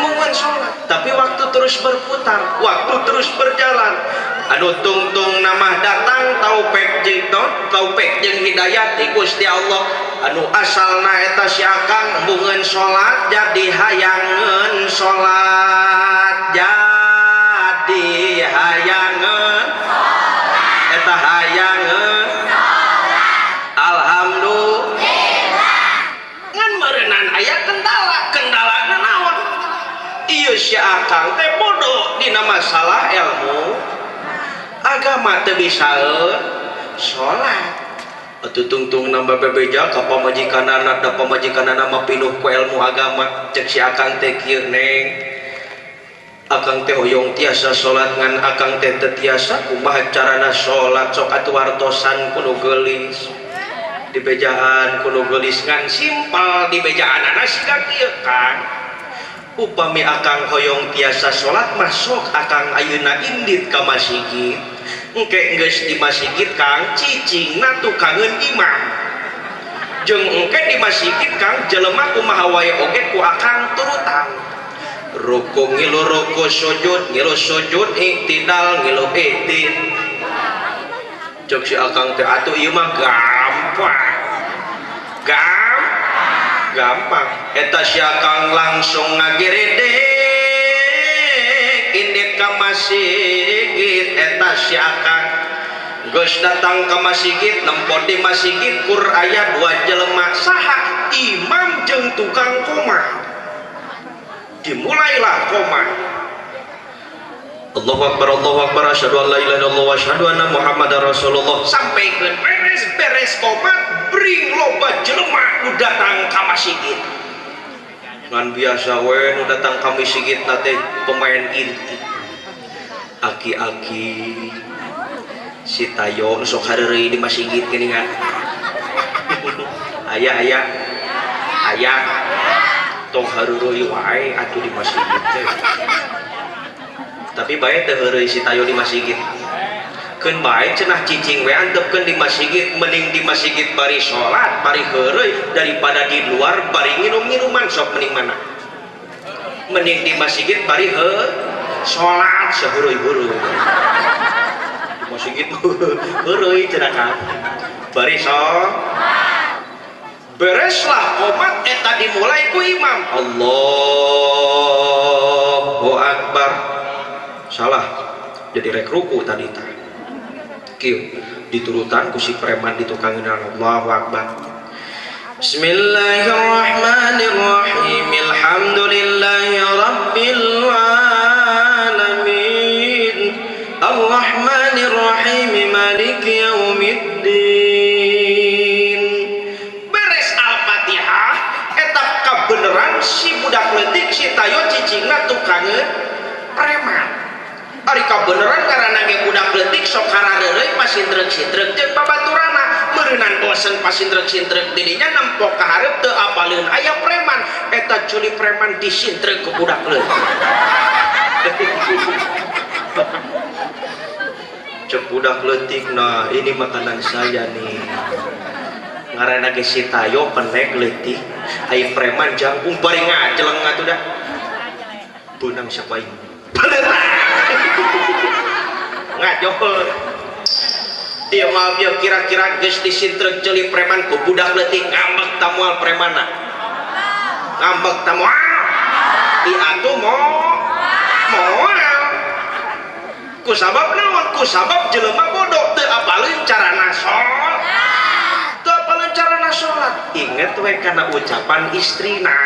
embungeun salat." Tapi waktu terus berputar, waktu terus berjalan. Anu tungtung nama datang taufik jeung taufik jeung hidayah ti Gusti Allah. Anu asalna eta si akang embungeun salat jadi hayangeun salat, jadi hayangeun eta hayangeun. Alhamdulillah. Ngan meureunan aya kendala. Kendalana naon? Ieu si akang teh bodoh dina masalah ilmu agama, teu bisa salat. Atuh tungtung nambah bebeja ka pamajikanana, da pamajikanana mah pinuh ku ilmu agama. Cek si akang teh kieu, "Neng, Akang teh hoyong tiasa salat ngan akang teh teu tiasa, kumaha carana salat? Sok atuh wartosan ku nu geulis, dibejaan ku nu geulis, ngan simpel dibejaanana siga kieu, Kang. Upami akang hoyong tiasa salat mah sok akang ayeuna indit ka masjid. Engke geus di masjid, Kang, cicingna tukangeun imam. Jeung engke di masjid, Kang, jelema kumaha wae oge ku akang turutan. Ruku ngilu ruku, sujud ngilu sujud, iktidal ngilu iktidal. Cek si akang teh, atuh ieu mah gampang. Gampang. Eta si akang langsung ngageredek indit ka masjid. Eta si akang geus datang ka masjid, nempo di masjid kur aya dua jelema. Saha? Imam jeung tukang qomat. Dimulailah qomat. Allahu Akbar, Allahu Akbar, asyhadu an la ilaha illallah wa asyhadu anna Muhammadar Rasulullah. Sampaikan beres-beres qomat, bring loba jelema nu datang ka masjid. Ngan biasa we nu datang ka masjid na teh pemain inti. Aki-aki si Tayo nu sok hareureuy di masjid geuningan. Aya aya aya, tong hareureuy wae atuh di masjid teh. Tapi bae teu heureuy si Tayo di masjid? Keun bae cenah, cicing we antepkeun di masjid. Mending di masjid bari salat bari heureuy daripada di luar bari nginum-nginuman. Sok mending mana? Mending di masjid bari salat saheureuy-heureuy. Di masjid heureuy cenah kan bari salat. Bereslah qomat, eta dimulai ku imam Allahu Akbar. Salah, jadi rek ruku tadi tah. Kieu diturutan ku si preman di tukang. Allahu Akbar. Bismillahirrahmanirrahim. Alhamdulillahi rabbil alamin, arrahmanirrahim, maliki yaumiddin. Beres Al-Fatihah, eta kabeneran si budak leutik si Tayo cicingna tukangeun preman. Ari kabeneran karena ge budak leutik sok harareureuy pasindrek-sindrek jeung babaturana. Meureunan bosen pasindrek-sindrek didinya, nempok ka hareup teu apaleun aya preman. Eta culi preman disindrek ku budak leutik. Cek budak leutik, "Nah, ini makanan saya nih." Ngaranna ge si Tayo penek leutik, ai preman jangkung, bari ngajeleng atuh dah. Beunang siapa ini? Ngajohor dia mah. Dia kira-kira geus disintrek ceuli preman ku budak leutik, ngambek ta moal premana? Ngambek ta moal? Di atuh mo moal. Ku sabab naon? Ku sabab jelema bodoh, teu apaleun carana salat, teu apaleun carana salat. Inget we kana ucapan istrina.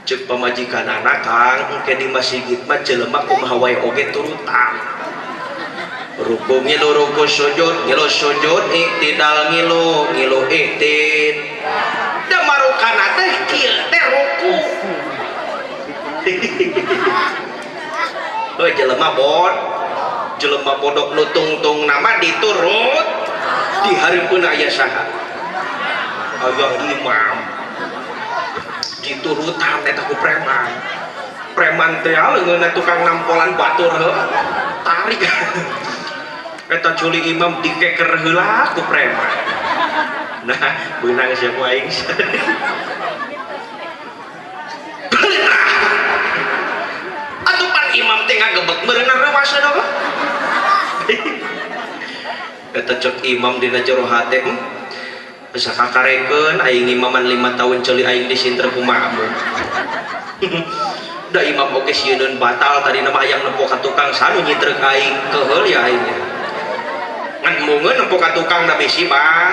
Cek pamajikanana, "Kang, engke di masjid mah jelema kumaha wae oge turutan. Ruku ngilu ruku, sujud ngilu sujud, iktidal ngilu ngilu iktid." Da marukana teh kieu teh ruku. Heuh, jelema bod jelema bodoh, nu tungtung nama diturut. Di hareupeun aya saha? Aya imam. Diturutan eta ku preman. Preman teh leungeunna tukang nampolan batur heuh, tarik eta culi imam, dikeker heula ku preman. Nah, beunang sia ku aing. Atuh pan imam teh ngagebek meureunna reuwaseun apa eta. Cek imam dina jero hate, Bisa kakarekeun aing imaman 5 tahun, ceuli aing disinter kumaha?" Da imam oge sieun batal tadi nama hayang nempo ka tukang sanu nyintrek aing, keheul ya aing. Ngan embungeun nempo ka tukang da bisi bang.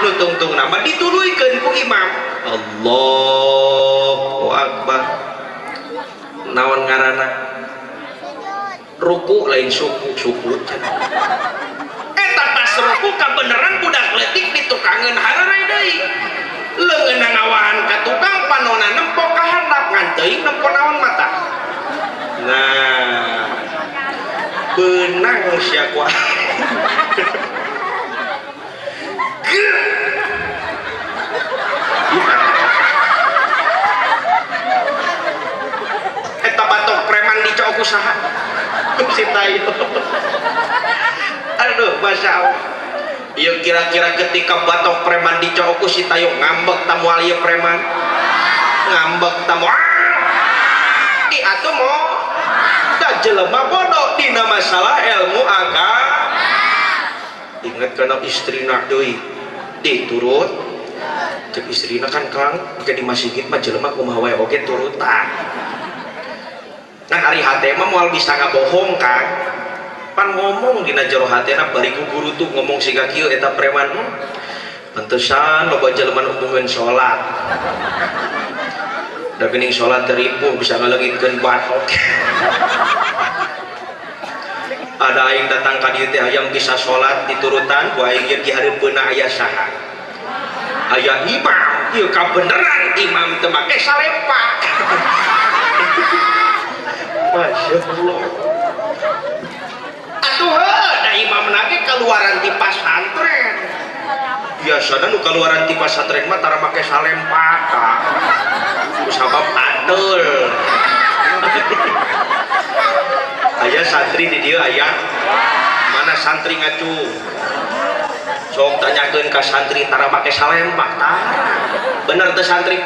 Nu tungtung nama dituluykeun ku imam. Allahu Akbar. Naon ngaranna? Ruku lain suku, suku. Eta pas ruku kabeneran budak leutik ditukangeun hareureuy deui. Leungeunna ngawahan ka tukang, panona nempok ka handap, ngan teuing nempo naon mata. Nah, benang sia ku eta batok preman dicok ku saha? Si Tayo. Aduh, Masya Allah. Ieu kira-kira ketika batok preman dicok ku si Tayo ngambek ta moal ieu preman? Ngambek ta moal? Di atuh mo da jelema bodoh dina masalah ilmu agama. Ingat kana istrina deui diturut. Cek istrina kan Kang, ke di masjid mah jelema kumaha wae oge turutan. Nah ari hate mah moal bisa ngabohong Kang. Pan ngomong dina jero hatena bari ku guru tuh ngomong siga kieu eta preman. Pantesan loba jelema nu embungeun salat. Da geuning salat teh ripuh bisa ngaleungitkeun batok. Ada aing datang ka dieu teh hayang bisa salat diturutan ku aing ieu dihareupeunna aya saha? Aya imam, ieu kabeneran imam teu make salempak. Masya Allah. Atuh heuh, da imam nage kaluaran ti pasantren. Biasana nu kaluaran ti pasantren mah tara make salempak. Ku sabab adul. Aya santri di dieu aya. Mana santri ngacung? Sok tanyakeun ka santri tara make salempak tah. Bener teu santri?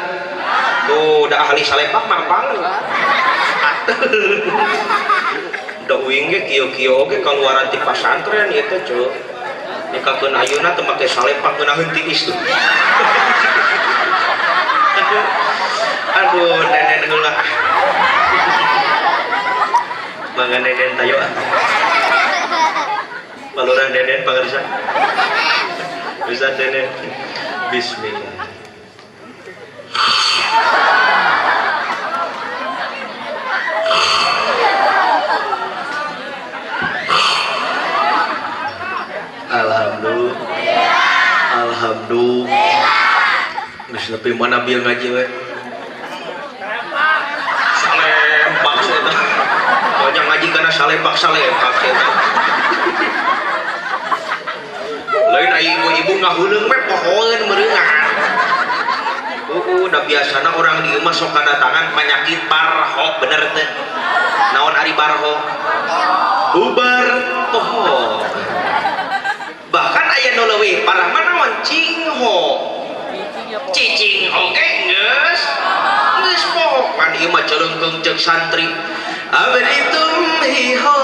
Tuh, da ahli salempak mah apaleun. Ateul. Da uing ge kieu-kieu oge kaluaran ti pasantren ieu teh ceu. Nikakeun ayeuna teu make salempak ngeunaheun tiis tuh. Aduh, aduh nenen heula. Mangga nenen tayo. Balurang nenen pangarsa. Bisa nenen. Bismillah. Alhamdulillah. Alhamdulillah. Geus nepi mana bieu ngaji we? Salempak sia teh. Banyak ngaji kana salempak-salempak sia teh. Lain ai ibu-ibu ngahuleung we pohoeun meureungan. Da biasana orang di imah sok kadatangan penyakit barho, bener teh. Naon ari barho? Bubar poho. Bahkan aya nu leuwih parah mah naon? Cingho. Cicing oge geus geus poho. Kan ieu mah celeungkeung ceuk santri. Abdi tumhiho.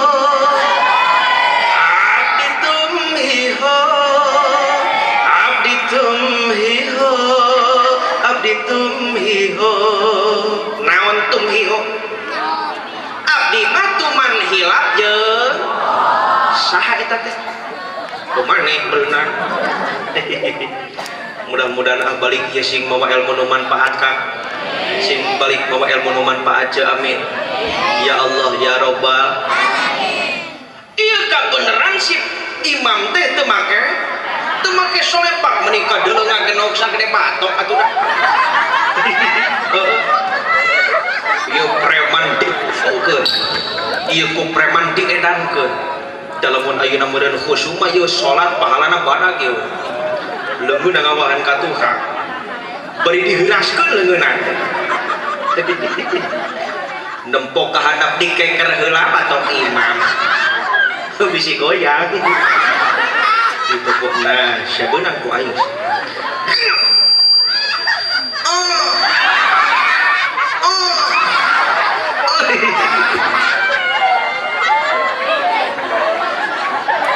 Abdi tumhiho. Abdi tumhiho. Abdi tumhiho. Naon tumhiho? Abdi mah tuman hilap jeung saha eta teh? Kumaneh berenang. Mudah-mudahan ah balik ieu sing mawa ilmu nu manfaat Kang. Sing balik mawa ilmu nu manfaat ce amin. Ya Allah ya Rabbal. Ieu kabeneran si imam teh teu make solepak meni kadeuleungan genok sagede batok atuh dah. Heeh. Ieu preman diusulkeun. Ieu ku preman diedankeun. Lamun ayeuna meureun khusyuk mah ieu salat pahalana badag ieu. Leungeun ngawahan ka Tuhan. Bari diheuraskeun leungeunna teh. Nempok ka handap dikeker heula batok imam. Bisi goyang. Ditepukna sia beunang ku aing.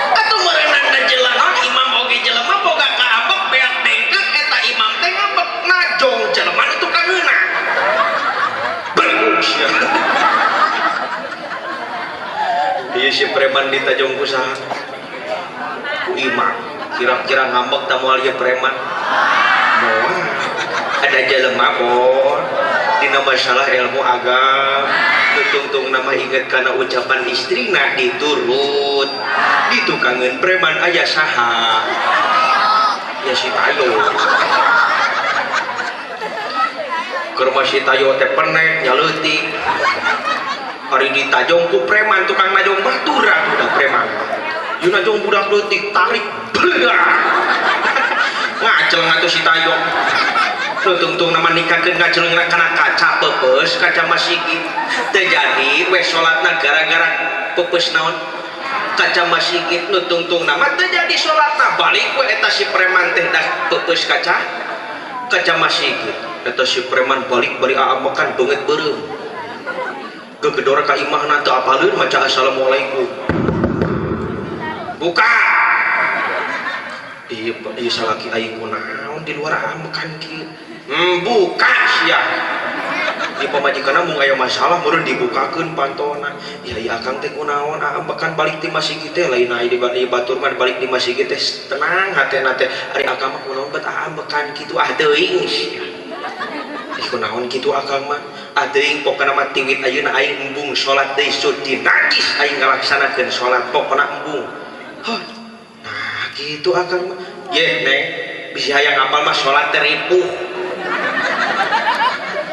Atuh meureunna da jelenon imam oge jelema boga kaambek beak dengkek eta imam teh ngambek najong jelema nu tukang ngeunah. Berung sia. Ieu si preman ditajong ku saha? Ku imam. Kira-kira ngambek ta moal ieu preman? Moal. Ada jelema bon dina masalah ilmu agama tungtung nama inget karena ucapan istrina diturut ditukangeun preman aya saha ya si Tayo. Keur mah si Tayo teh penek nyaleutik Hari ditajong ku preman tukang najong batur atuh da preman. Ieu najong budak leutik tarik belah. Ngaceleng atuh si tajong. Tungtung nama nikahkeun ngaceleng kana kaca peupeus kaca masigi. Teu jadi we salatna gara-gara peupeus naon? Kaca masigit. Nu tungtung nama teu jadi salatna balik we eta si preman teh dah peupeus kaca kaca masigit. Eta si preman balik bari aamekan beungeut beureum. Gegedor ka imahna teu apaleun maca assalamualaikum. Buka. Ieu ieu salaki aing kunaon di luar aamekan kieu. Buka sia. Ieu pamajikanna mung aya masalah meureun dibukakeun pantona. Ya ieu akang teh kunaon aamekan balik ti masjid teh lain aya di batur mah balik di masjid teh tenang hatena teh. Ari akang mah kunaon bet aamekan kitu ah teuing sia. Ih kunaon kitu akang mah. Ah teuing pokona mah tiwit ayeuna aing embung salat deui suci najis aing ngalaksanakeun salat pokona embung. Hah. Nah kitu akang mah. Ye neng bisi hayang apal mah salat teh ripuh.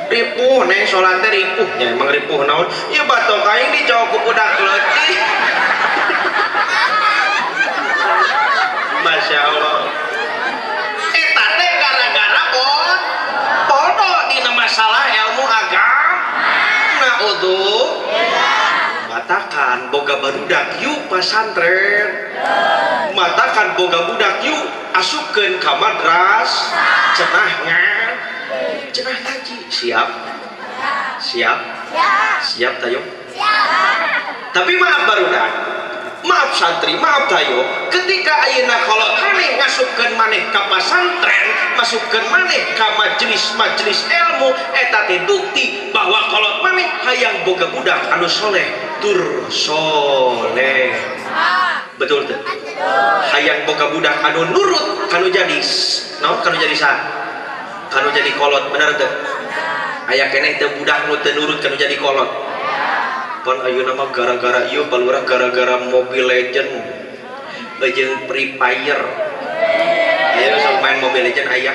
Ripuh neng salat teh ripuh. Nya emang ripuh naon? Ieu batok aing dicowok ku budak leutik. Masya Allah. Eta teh gara-gara bodoh dina masalah ilmu agama. Naudzubillah. Matakan boga barudak yuk pasantren. Matakan boga budak yuk asupkeun ka madras. Cenah ngan. Cenah ngaji. Siap? Siap? Siap tayo? Tapi maaf barudak. Maaf santri, maaf tayo. Ketika ayeuna kalau maneh ngasupkeun maneh ka pasantren, masukkeun maneh ka majelis-majelis ilmu, eta teh bukti bahwa kalau maneh hayang boga budak anu soleh, tur soleh. Betul teu? Hayang boga budak anu nurut kanu jadi naon kanu jadi saha? Kanu jadi kolot, bener teu? Aya keneh teu budak nu teu nurut kanu jadi kolot. Pan ayeuna mah gara-gara ieu palurah gara-gara Mobile Legend jeung Free Fire. Ayeuna sok main Mobile Legend aya.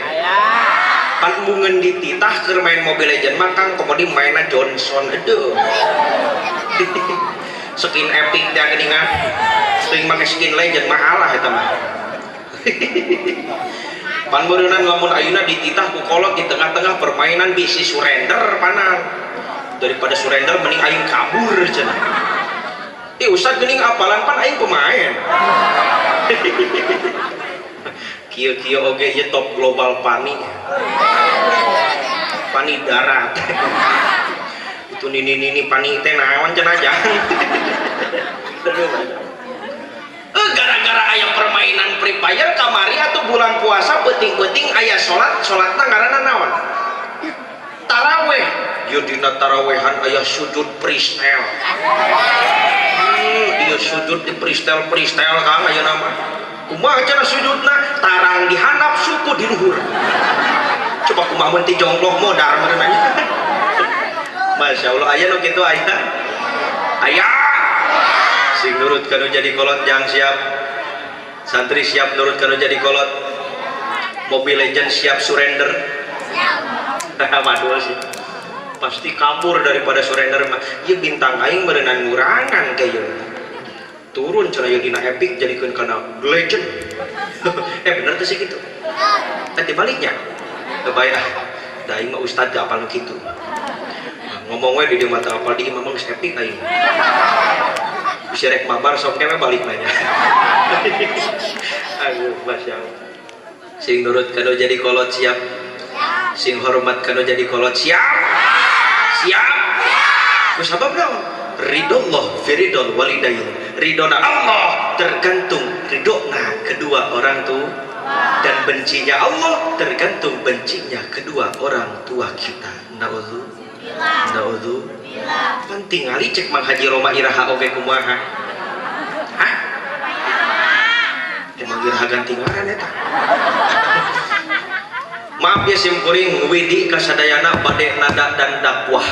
Pan embungeun dititah keur main Mobile Legend mah Kang komo di mainna Johnson aduh. Skin epic teh geuningan. Sering make skin legend mah alah eta mah. Pan beureunan lamun ayeuna dititah ku kolot di tengah-tengah permainan bisi surrender panan. Daripada surrender mending aing kabur cenah. Ih ustad geuning apalan pan aing pemain. Kieu-kieu oge ieu top global pani. Pani darat. Itu nini-nini pani teh naon cenah jang. Gara-gara aya permainan Free Fire kamari atau bulan puasa peuting-peuting aya salat, salatna ngaranna naon? Taraweh. Ieu dina tarawehan aya sujud freestyle. Ieu sujud di freestyle freestyle Kang ayeuna mah. Kumaha cenah sujudna? Tarang di handap suku di luhur. Coba kumaha mun ti jongloh modar meureun nya. Masya Allah aya nu kitu aya. Aya. Sing nurut kanu jadi kolot jang siap. Santri siap nurut kanu jadi kolot. Mobile Legend siap surrender. Siap. Waduh sih. Pasti kabur daripada surrender mah. Ieu bintang aing meureunnan ngurangan kayak turun cenah ieu dina epic jadikeun kana legend. Bener teh sih gitu. Tadi baliknya. Teu bae ah. Da aing mah ustad teu apal nu kitu. Ngomong we di dieu mah teu apal di imah mah geus epic aing. Bisa rek mabar sok kewe balik nanya. Aduh, Masya Allah. Sing nurut kanu jadi kolot siap. Sing hormat kanu jadi kolot siap. Siap. Ku sabab naon? Ridollah fi ridol walidain. Ridona Allah tergantung ridona kedua orang tua, dan bencinya Allah tergantung bencinya kedua orang tua kita. Naudzubillah. Naudzubillah. Pan tingali cek Mang Haji Roma iraha oge kumaha. Hah? Emang iraha ganti ngaran eta. Maaf ya sim kuring widi kasadayana bade nada dan dakwah.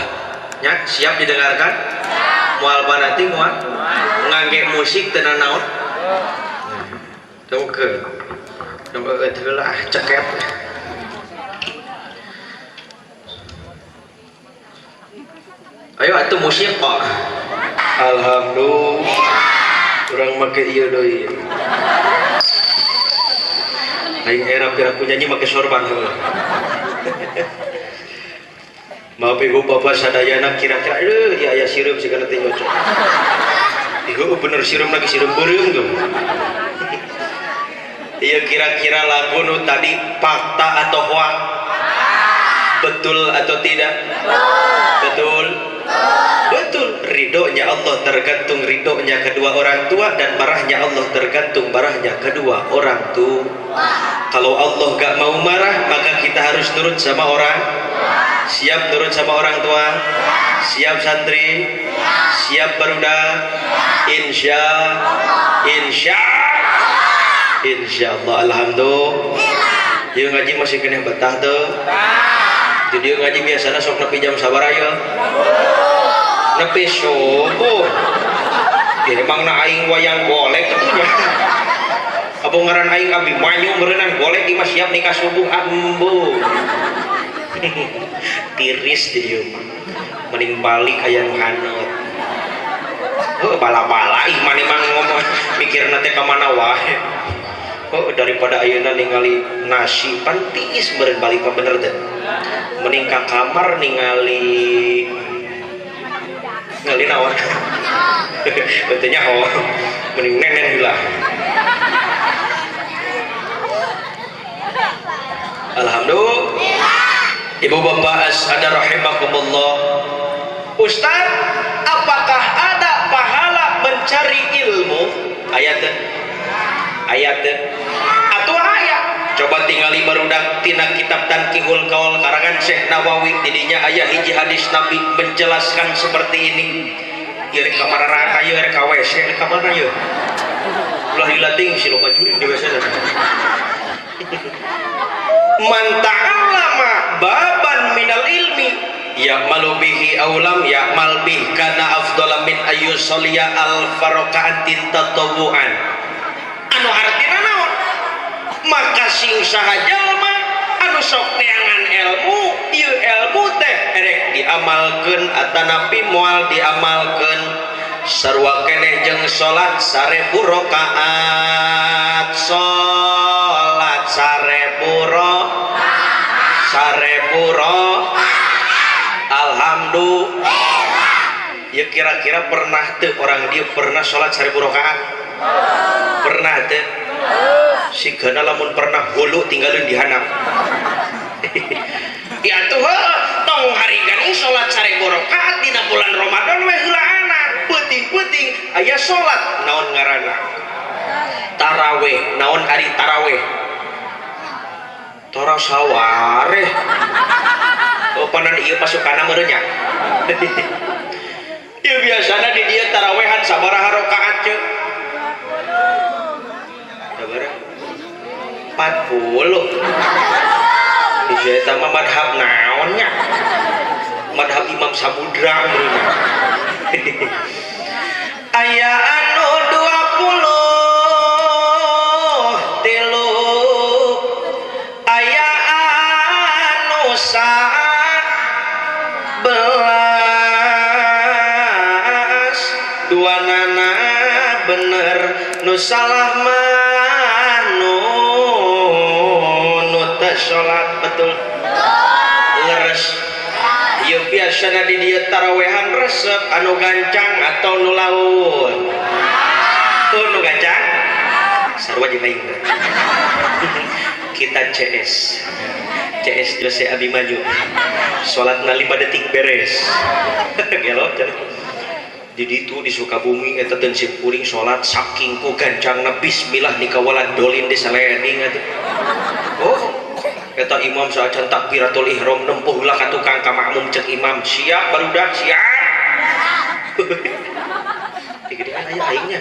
Nya siap didengarkan? Moal banati moal ngangge musik teu nanaon. Teu ke. Teu heula ceket. Ayo atuh musik kok. Alhamdulillah. Urang make ieu deui. Aing era piraku nyanyi make sorban heula. Maaf ibu bapak sadayana kira-kira aduh ieu aya sireum sigana teh nyocok. Ieu bener sireum lagi sireum beureum tuh. Iya kira-kira lagu nu tadi fakta atau hoak? Betul atau tidak? Betul. Betul. Ridhonya Allah tergantung ridhonya kedua orang tua dan marahnya Allah tergantung marahnya kedua orang tua. Kalau Allah gak mau marah, maka kita harus nurut sama orang. Siap nurut sama orang tua? Siap santri? Siap barudak? Insya Insya Insya Allah. Alhamdulillah. Ieu ngaji masih keneh betah tuh. Jadi ngaji biasanya sok nepi jam sabaraha ya? Nepi subuh. Ya emang na aing wayang golek itu nya. Apa ngaran aing Abimanyu meureunan golek di mah siap nikah subuh ambu. Tiris di dieu mah. Mending balik aya nu haneut. Heuh bala-bala ih maneh mah ngomong mikirna teh ka mana wae. Oh, daripada ayeuna ningali nasi pan tiis meureun balik mah bener teh. Mending ka kamar ningali ningali naon. Betulnya oh, mending nenen heula. Alhamdulillah. Ibu bapak asada rahimakumullah. Ustaz, apakah ada pahala mencari ilmu? Ayat ayat atau ayat. Coba tingali barudak tina kitab Tanqihul Qaul karangan Syekh Nawawi, didinya aya hiji hadis Nabi menjelaskan seperti ini. Ieu rek ka mararaka ieu rek ka WC rek ka mana ieu? Ulah dilating si loba jurig di WC. Man ta'allama baban minal ilmi ya'malu bihi aw lam ya'mal bih kana afdhala min ayyusalliya al faraka'atin tatawuan. Anu artina naon? Maka sing saha jalma anu sok neangan ilmu, ieu ilmu teh erek diamalkeun atanapi moal diamalkeun. Sarua keneh jeung salat 1000 rakaat, salat 1000 rakaat, 1000 rakaat. Alhamdulillah. Ya kira-kira pernah tuh orang dia pernah salat 1000 rakaat? Pernah tuh? Sigana lamun pernah hulu tinggalin di hanap. Ya tuh tong hari gani salat 1000 rakaat dina bulan Ramadan we heulaana. Peuting-peuting aya salat naon ngaranna? Taraweh. Naon ari taraweh? Tara sawareh. Oh panan ieu pasukana meureun nya. Ieu biasana di dieu tarawehan sabaraha rakaat ceuk? Sabaraha? 40. Di eta mah madhab naon nya? Madhab Imam Samudra meureun. Aya anu 23, aya anu 11, dua nana bener nu salah mah nu teu salat. Betul leres. Ieu biasana di dieu tarawehan resep anu gancang atau nu laun? Tuh nu gancang sarua jeung aing. Kita CS CS Jose Abimanyu salatna 5 detik beres. Gelo cenah. Di ditu di Sukabumi eta teu simkuring salat saking ku gancangna bismillah nikawalan dolin di salening atuh. Oh eta imam saacan takbiratul ihram nempuh heula ka tukang ka makmum, cek imam siap barudak siap. Digedean aya aingnya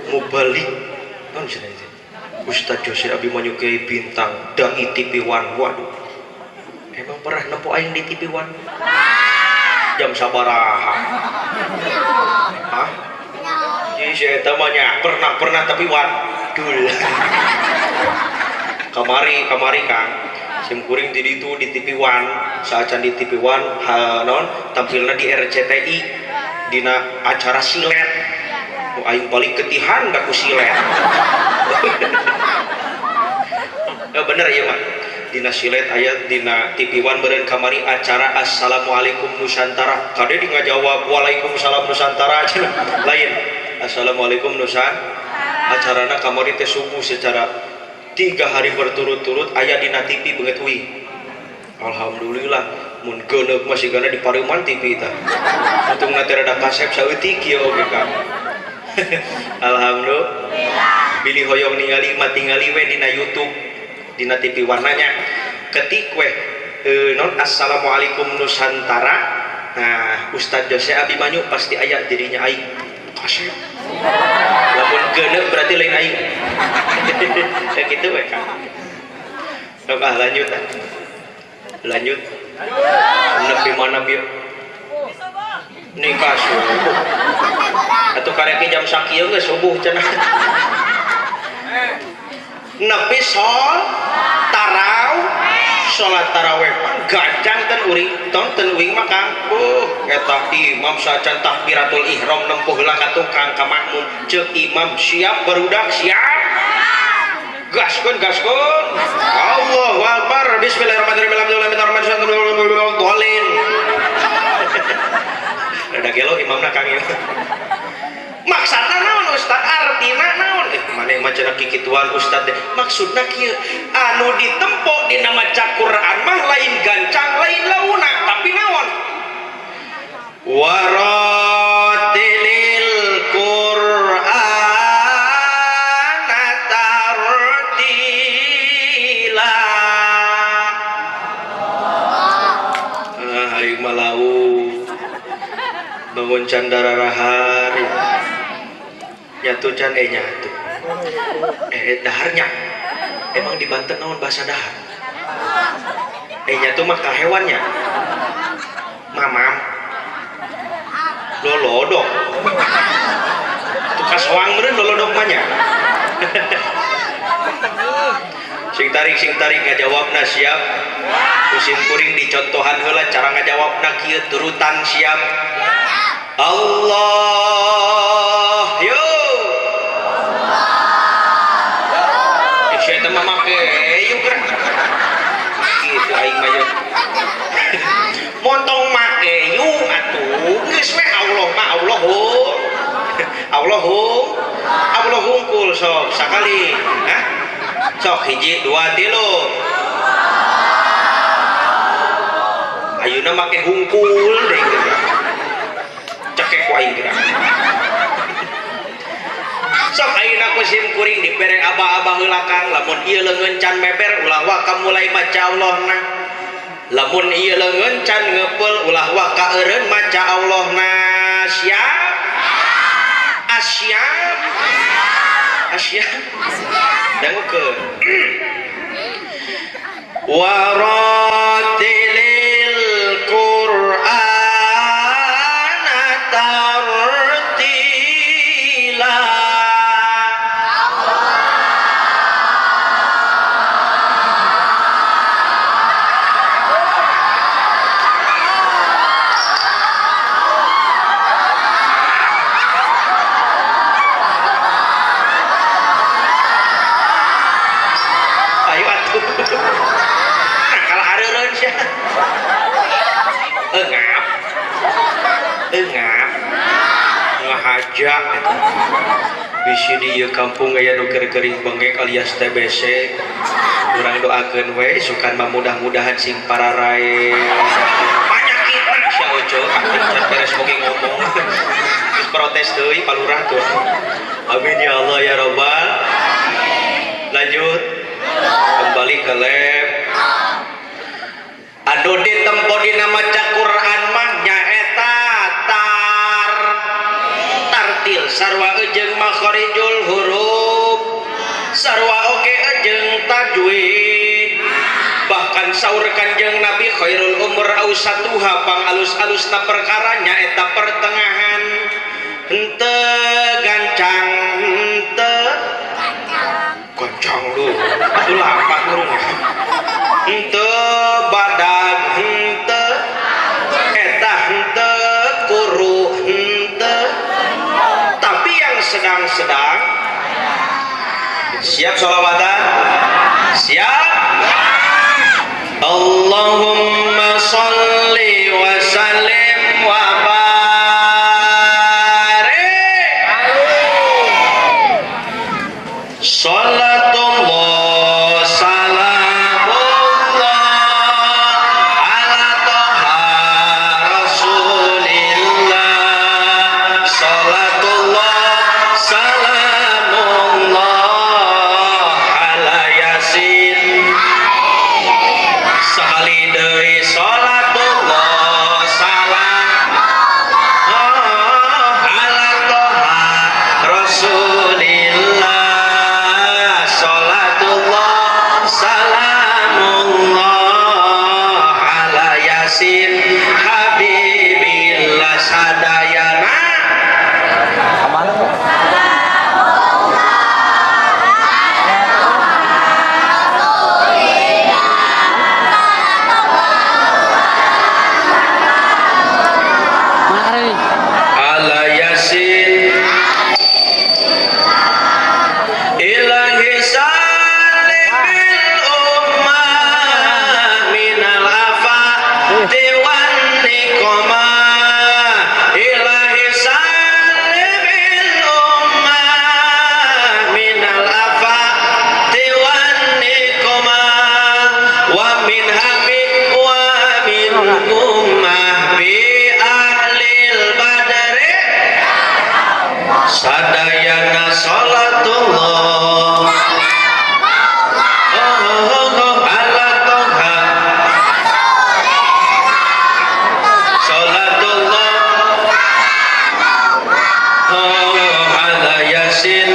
mau balik naon cenah itu Ustaz Jose Abimanyu Kiai Bintang dai TV One. Waduh emang pernah nempuh aing di TV One jam sabaraha? Hah? Jadi si eta mah nya pernah tapi wadul. Kamari kamari Kang sim kuring di ditu di TV One saacan di TV One ha, non tampilna di RCTI. Dina acara silet. Oh, aing paling ketihan da ku silet. Ya bener ieu mah. Dina silet aya dina TV One beureun kamari acara Assalamualaikum Nusantara. Kade di ngajawab Waalaikumsalam Nusantara cenah. Lain. Assalamualaikum Nusantara. Acarana kamari teh subuh secara 3 hari berturut-turut aya dina TV beungeut uih. Alhamdulillah mun geuneuk masih gana di pareuman TV tah. Untungna teh rada kasep saeutik ieu oge Kang. Alhamdulillah. Bilih hoyong ningali mah tingali we dina YouTube, dina TV warnanya. Ketik we non Assalamualaikum Nusantara. Nah, Ustadz Jose Abimanyu pasti aya dirinya aing. Kasep. Lamun geuneuk berarti lain aing. Ya gitu we Kang. Sok ah lanjut ah. Lanjut. Nepi mana bieu? Nikah subuh. Atuh karek jam sakieu geus subuh cenah. Nepi sol taraw salat tarawih pan gancang ten uring ton ten uing mah Kang. Eta imam sacan takbiratul ihram nempuh heula ka tukang ka makmum. Ceuk imam siap barudak siap. Gaskeun gaskeun. Allahu akbar. Bismillahirrahmanirrahim. Alhamdulillah dhalin. Rada gelo imamna Kang ieu. Maksudna naon Ustaz? Artina naon? Maneh mah cenah kikituan Ustaz teh. Maksudna kieu, anu ditempo dina maca Quran mah lain gancang, lain launa, tapi naon? Waratilil Qur'ana tartila. Ah, aing mah lau. Bangun candara rahar. Nyatu can nyatu. Daharnya. Emang di Banten naon bahasa dahar? Nyatu mah ka hewannya. Mamam. Lolodok. Tuh kasoang meureun lolodok mah nya. Sing tarik ngajawabna siap. Musim kuring dicontohan heula cara ngajawabna kieu turutan siap. Allah yo. Sia teh mah make yuk geura. Kitu aing mah yeuh. Montong make yu atuh geus we Allah mah Allahu. Allahu. Allah hungkul sok sakali. Hah? Sok hiji dua tilu. Ayeuna make hungkul deui geura. Cekek ku aing geura. Sok ayeuna ku sim kuring dibere aba-aba heula Kang, lamun ieu leungeun can meber ulah waka mulai maca Allahna. Lamun ieu leungeun can ngepeul ulah waka eureun maca Allahna. Siap? Asyap? Asyap? Dangukeun. Waratilil Qur'ana tartila. Ayo atuh. Nah, kalah hareureun sia. Engap. Engap. Ngahaja eta. Bisi di ieu kampung aya nu keur kering bengek alias TBC. Urang doakeun we sukan mah mudah-mudahan sing pararae. Panyakitna sia ojo aktif can beres oge ngomong. Geus protes deui Pak Lurah tuh. Amin ya Allah ya Rabbal. Lanjut. Kembali ke lab. Anu ditempo dina maca Quran mah nyaeta tartil sarua jeung makharijul huruf sarua oge jeung tajwid. Bahkan saur Kanjeng Nabi khairul umur ausatuha pang alus-alusna perkara nyaeta pertengahan. Henteu gancang henteu gancang lu atuh lapak urang. Henteu badag henteu eta henteu kuru henteu sedang-sedang. Siap sholawatan? Siap? Allahumma sholli wa sallim wa barik. Salatullah salamullah ala toha rasulillah. Salatullah salamullah ala yasin. Sekali deui salatullah salam ala toha rasulillah. Salatullah salamullah ala yasin habibillah. Sadayana. Kemana kok? Mana nih? Ala yasin ilahi salimil ummah minal afati wan niqamah. Ilahi salimil ummah minal afati wan niqamah wa min hami wa min ummah bi ahlil badri. Sadayana salatullah oh, ala toha salatullah oh, ala yasin.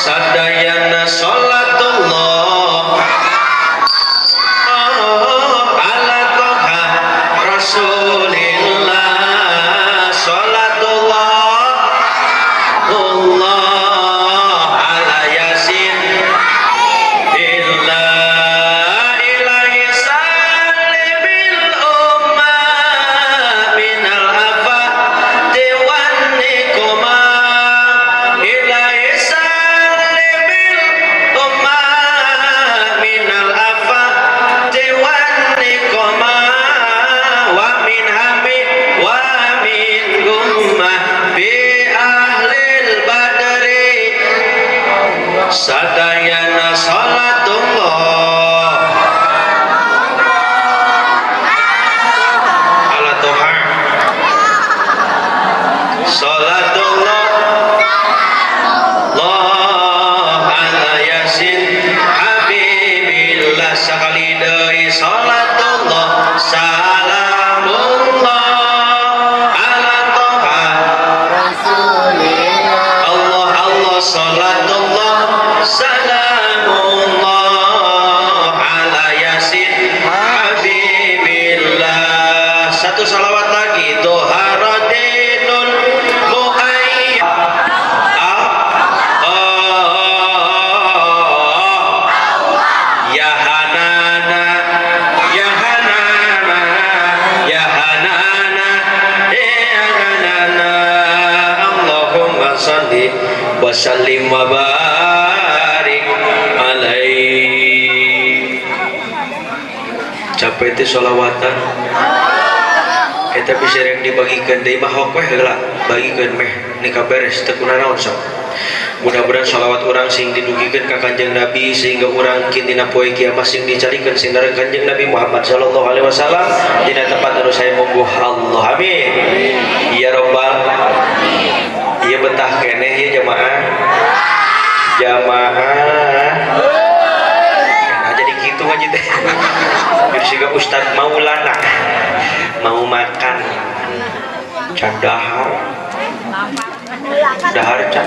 Sadayana salatullah oh, ala toha rasulillah. Salatullah Allah ala yasin illa ilahi salimil ummah minal afati wan niqamah. Ilahi salimil ummah minal afati wan niqamah wa min hami wa min gummah bi ahlil badri. Sadayana salatullah ala toha salatullah Allah ala yasin habibillah. Sekali deui salatullah salamullah ala toha Allah Allah salatullah salamullah ala yasin habibillah. Satu salawat lagi doharadinul muayyad ah, oh, ya hanana ya hanana ya hanana ya hanana. Allahumma salli wa sallim wa barik alaihi. Capek teh sholawatan eta bisa yang dibagikan deui mah hok weh heula bagikeun meh nikah beres teu kunanaon sok. Mudah-mudahan sholawat urang sing didugikeun ka Kanjeng Nabi sehingga urang kin dina poe kiamat sing dicarikan sing nareng Kanjeng Nabi Muhammad sallallahu alaihi wasallam dina tempat anu saya mungguh Allah. Amin ya robbal. Ieu betah keneh ieu jamaah jamaah. Nah, jadi gitu ngaji teh. Jadi siga Ustad Maulana mau makan can dahar dahar can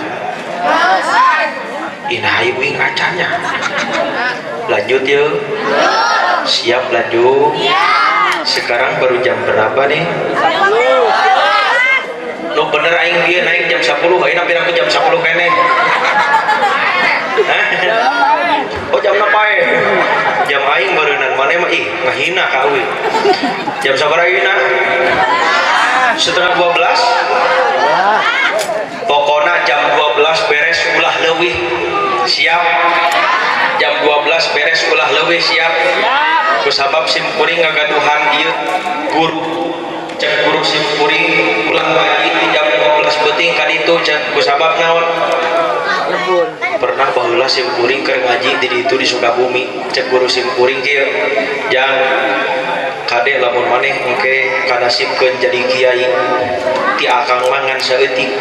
ina ibu acannya. Lanjut yuk. Siap lanjut? Sekarang baru jam berapa nih? Nu bener aing dia naik jam 10, aing piraku jam 10 keneh. Hah? Oh jam apa ya? Jam aing barunan mana mah ih ngahina ka euy. Jam sabaraha ayeuna? 11:30? leuwih. Siap? Jam 12 beres, ulah leuwih, siap? Kusabab sim kuring ngagaduhan ieu guru. Cek guru sim kuring, ulah ngaji di jam 12 peuting ka ditu, cek. Kusabab naon? Lembur. Pernah baheula sim kuring keur ngaji di ditu di Sukabumi, cek guru sim kuring kieu, "Jang, kade lamun maneh engke kanasibkeun jadi kiai, ti akang mah ngan saeutik,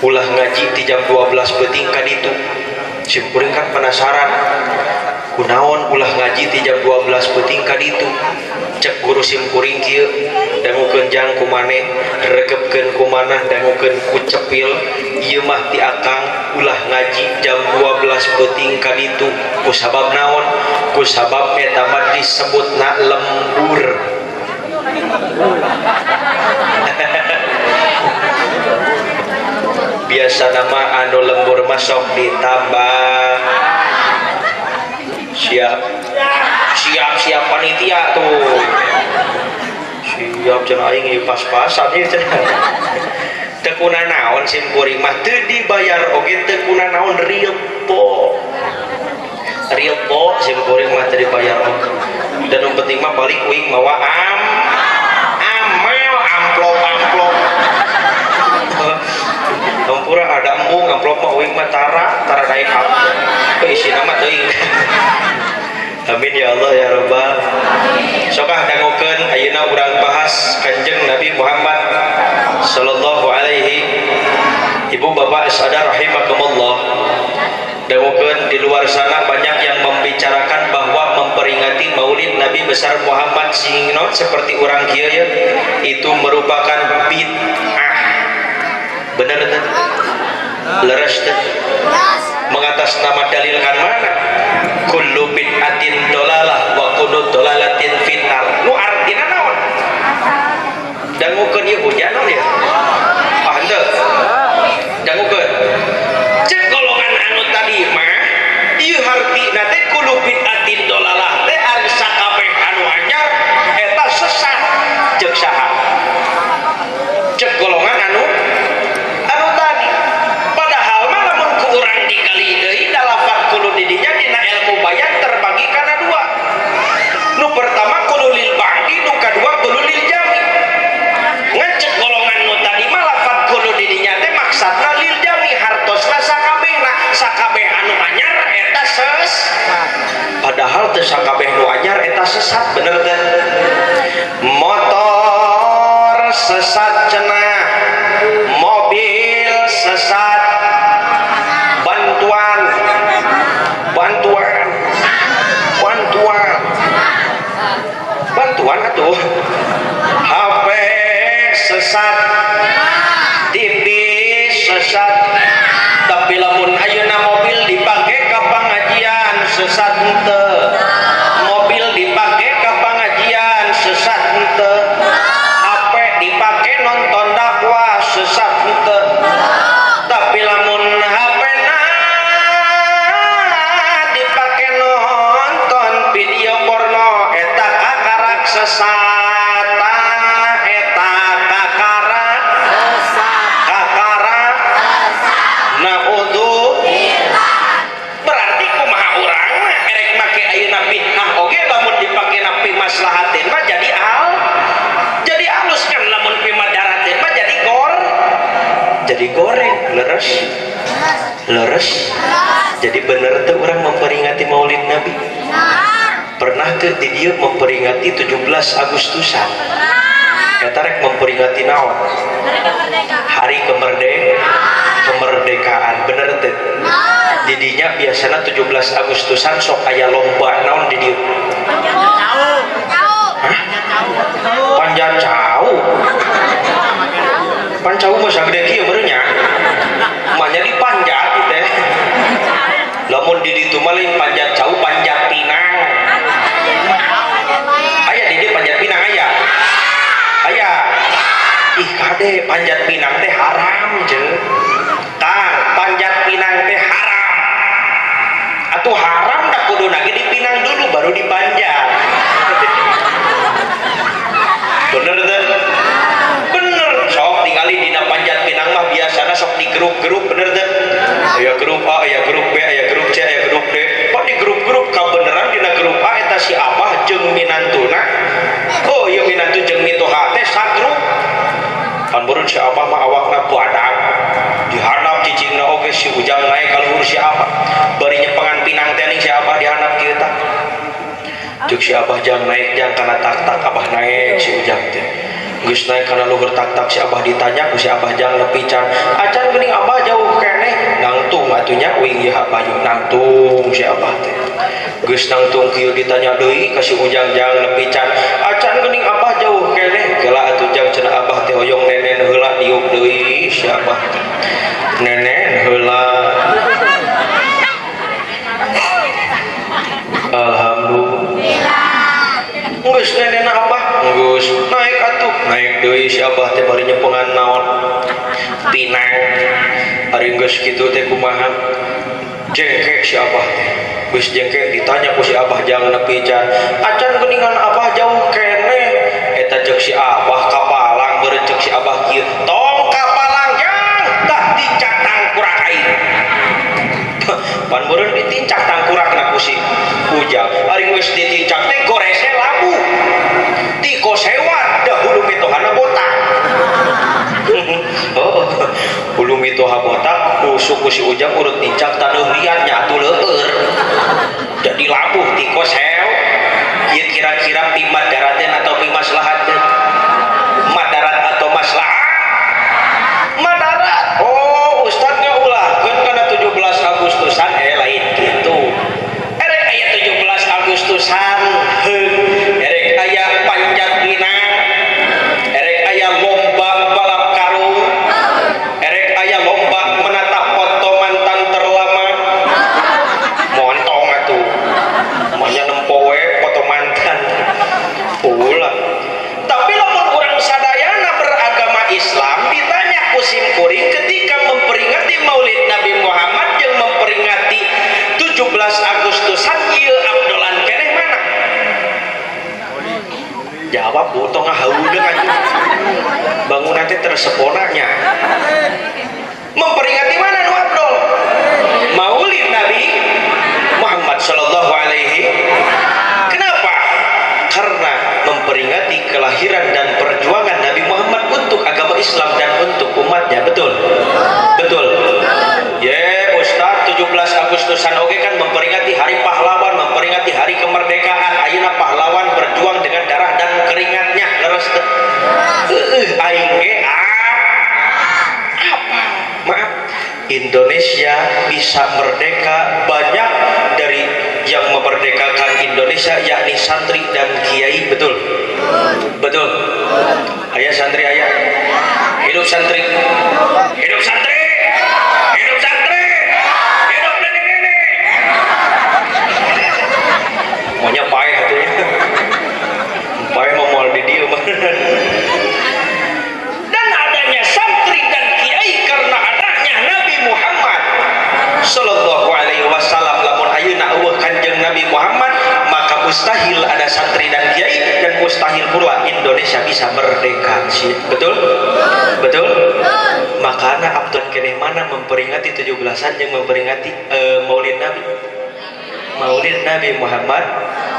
ulah ngaji ti jam 12 peuting ka ditu." Sim kuring kan penasaran, kunaon ulah ngaji ti jam 12 peuting ka ditu? Cek guru sim kuring kieu, "Dangukeun, Jang, ku maneh rekepkeun ku manah, dangukeun ku cepil ieu mah ti akang, ulah ngaji jam 12 peuting ka ditu. Ku sabab naon? Ku sabab eta mah disebutna lembur." Biasa nama anu lembur masuk ditambah. Siap, siap, siap. Panitia tuh siap cenah. Aing ieu pas-pasan ieu cenah. Teu kuna naon, sim kuring mah teu dibayar oge teu kuna naon, ridho, ridho. Sim kuring mah teu dibayar oge, dan yang penting mah balik uing mawa amal, amplop, amplop. Hampura ada embung amplop mah uing mah tara tara naik amplop ke isina mah teuing. Amin ya Allah ya Rabbal. Sok ah, dangukeun, ayeuna urang bahas Kanjeng Nabi Muhammad sallallahu alaihi. Ibu bapak sadar rahimakumullah, dangukeun, di luar sana banyak yang membicarakan bahwa memperingati Maulid Nabi besar Muhammad singnon seperti orang kieu ya, itu merupakan bid'ah. Bener teh? Leres teh? Mengatasnama dalilkan mana? Kullu bid'atin dolalah wa kullu dolalatin finnar. Nu artina naon? Dangukeun, ieu hujan naon ya? Ah, henteu. Dangukeun. Cek golongan anu tadi mah ieu hartina teh kullu bid'atin dolalah teh ari sakabeh anu anyar eta sesat. Cek saha? Cek golongan anu anu tadi. Padahal mah lamun ku urang digali deui, lafaz kullu di dinya dina ilmu bayan terbagi kana dua. Nu pertama kullu lil ba'di, nu kadua kullu lil jami. Ngan cek golongan nu tadi mah lafaz kullu di dinya teh maksudna lil jami, hartosna sakabehna, sakabeh anu anyar eta ses. Padahal teu sakabeh nu anyar eta sesat, bener teh? Motor sesat cenah, mobil sesat, bantuan, bantuan, bantuan, bantuan atuh, HP sesat, TV sesat, tapi lamun ayeuna mobil dipake ka pengajian sesat henteu? Mobil dipake ka pengajian sesat henteu? HP dipake nonton dakwah sesat henteu? Tapi lamun HP na dipake nonton video porno, eta kakarak sesat, eta kakarak kakarak naudzu. Berarti kumaha urang erek make ayeuna bid'ah oge, lamun dipake na pimaslahatin mah jadi al jadi alus kan, lamun pimadaratin mah jadi gor jadi goreng. Leres, leres. Jadi bener tuh orang memperingati Maulid Nabi? Pernah tuh di dia memperingati 17 Agustusan? Eta rek memperingati naon? Hari kemerdekaan, bener tuh? Didinya biasanya 17 Agustusan sok aya lomba naon di dieu? Hah? Panjat cau? Pan cau mah sagede kieu meureun nya. Manya dipanjat teh. Lamun di ditu mah lain panjat cau, panjat pinang. Aya di dieu panjat pinang aya? Aya. Ih, kade, panjat pinang teh haram je. Kang, panjat pinang teh haram. Atuh haram dah, kudu lagi dipinang dulu baru dipanjat. Bener tuh? Bener. Sok tinggali dina panjat pinang mah biasana sok di grup-grup, bener tuh? Aya grup A, aya Meureun si Abah mah awakna badag. Dihandap cicingna oge si Ujang naik ka luhur si Abah. Bari nyepengan pinang teh si Abah dihandap kieu tah. Ceuk si Abah, "Jang, naik, Jang, kana tak-tak." Abah naik si Ujang teh. Geus naik kana luhur tak-tak si Abah ditanya ku si Abah, "Jang, nepi can?" "Acan, geuning Abah jauh keneh." "Nangtung atuh nya, uing ieu baju." Nangtung si Abah teh. Geus nangtung kieu ditanya deui ka si Ujang, "Jang, nepi can?" "Acan, geuning Abah jauh keneh." "Kela atuh, Jang," cenah Abah teh, "hoyong nenen heula." Diuk deui si Abah teh. Nenen heula. Alhamdulillah. Geus nenen Abah, geus naik atuh. Naik deui si Abah teh bari nyepengan naon? Pinang. Ari geus kitu teh kumaha? Jengkek si Abah teh. Geus jengkek ditanya ku si Abah, "Jang, nepi can?" "Acan, geuningan Abah jauh keneh." Eta ceuk si Abah kapalang beureun ceuk si Abah kieu. "Tong kapalang, Jang, tah tincak tangkurak aing." Pan beureun ditincak tangkurakna ku si Ujang. Ari geus ditincak teh gorese labuh. Tiko sewat dahulu mitohana botak. Oh, hulu mitoha botak, ku si Ujang urut nincak taneuh liat nya atuh leueur. Jadi labuh tiko sew. Ieu kira-kira pimadarateun atau pimaslahateun? Madarat atau maslahat? Madarat. Oh, ustad ngaulahkeun kana 17 Agustusan lain gitu. Erek aya 17 Agustusan, heung, erek aya panjat pinang, erek aya lomba balap karung, erek aya lomba menatap foto mantan terlama. Montong atuh. Manya nempo we foto mantan. Ulah. Tapi lamun urang sadayana beragama Islam ditanya ku sim kuring, ketika memperingati Maulid Nabi Muhammad yang memperingati 17 Agustusan ieu abdolan keneh mana? Jawab, Bu, tong ngaharudeung atuh. Bangunan teh tersepona nya. Memperingati mana nu abdol? Maulid Nabi Muhammad sallallahu alaihi. Kenapa? Karena memperingati kelahiran dan perjuangan Nabi Muhammad untuk agama Islam dan untuk umatnya. Betul? Betul. Ya, Ustaz, 17 Agustusan oge kan memperingati hari pahlawan, memperingati hari kemerdekaan. Ayeuna pahlawan berjuang dengan darah dan keringatnya. Leres teu? Heueuh, aing ge apa? Maaf, Indonesia bisa merdeka banyak dari yang memerdekakan Indonesia, yakni santri dan kiai. Betul? Betul. Ayah santri, ayah. Hidup santri. Hidup santri. Hidup santri. Hidup nenek-nenek. Maunya paeh atuh. Paeh mau moal di dieu mah. Dan adanya santri dan kiai karena adanya Nabi Muhammad Sallallahu alaihi wasallam. Lamun ayeuna euweuh Kanjeng Nabi Muhammad, maka mustahil ada santri dan kiai dan mustahil pula Indonesia bisa merdeka. Betul? Betul? Makana abdol keneh mana memperingati 17-an yang memperingati Maulid Nabi? Maulid Nabi Muhammad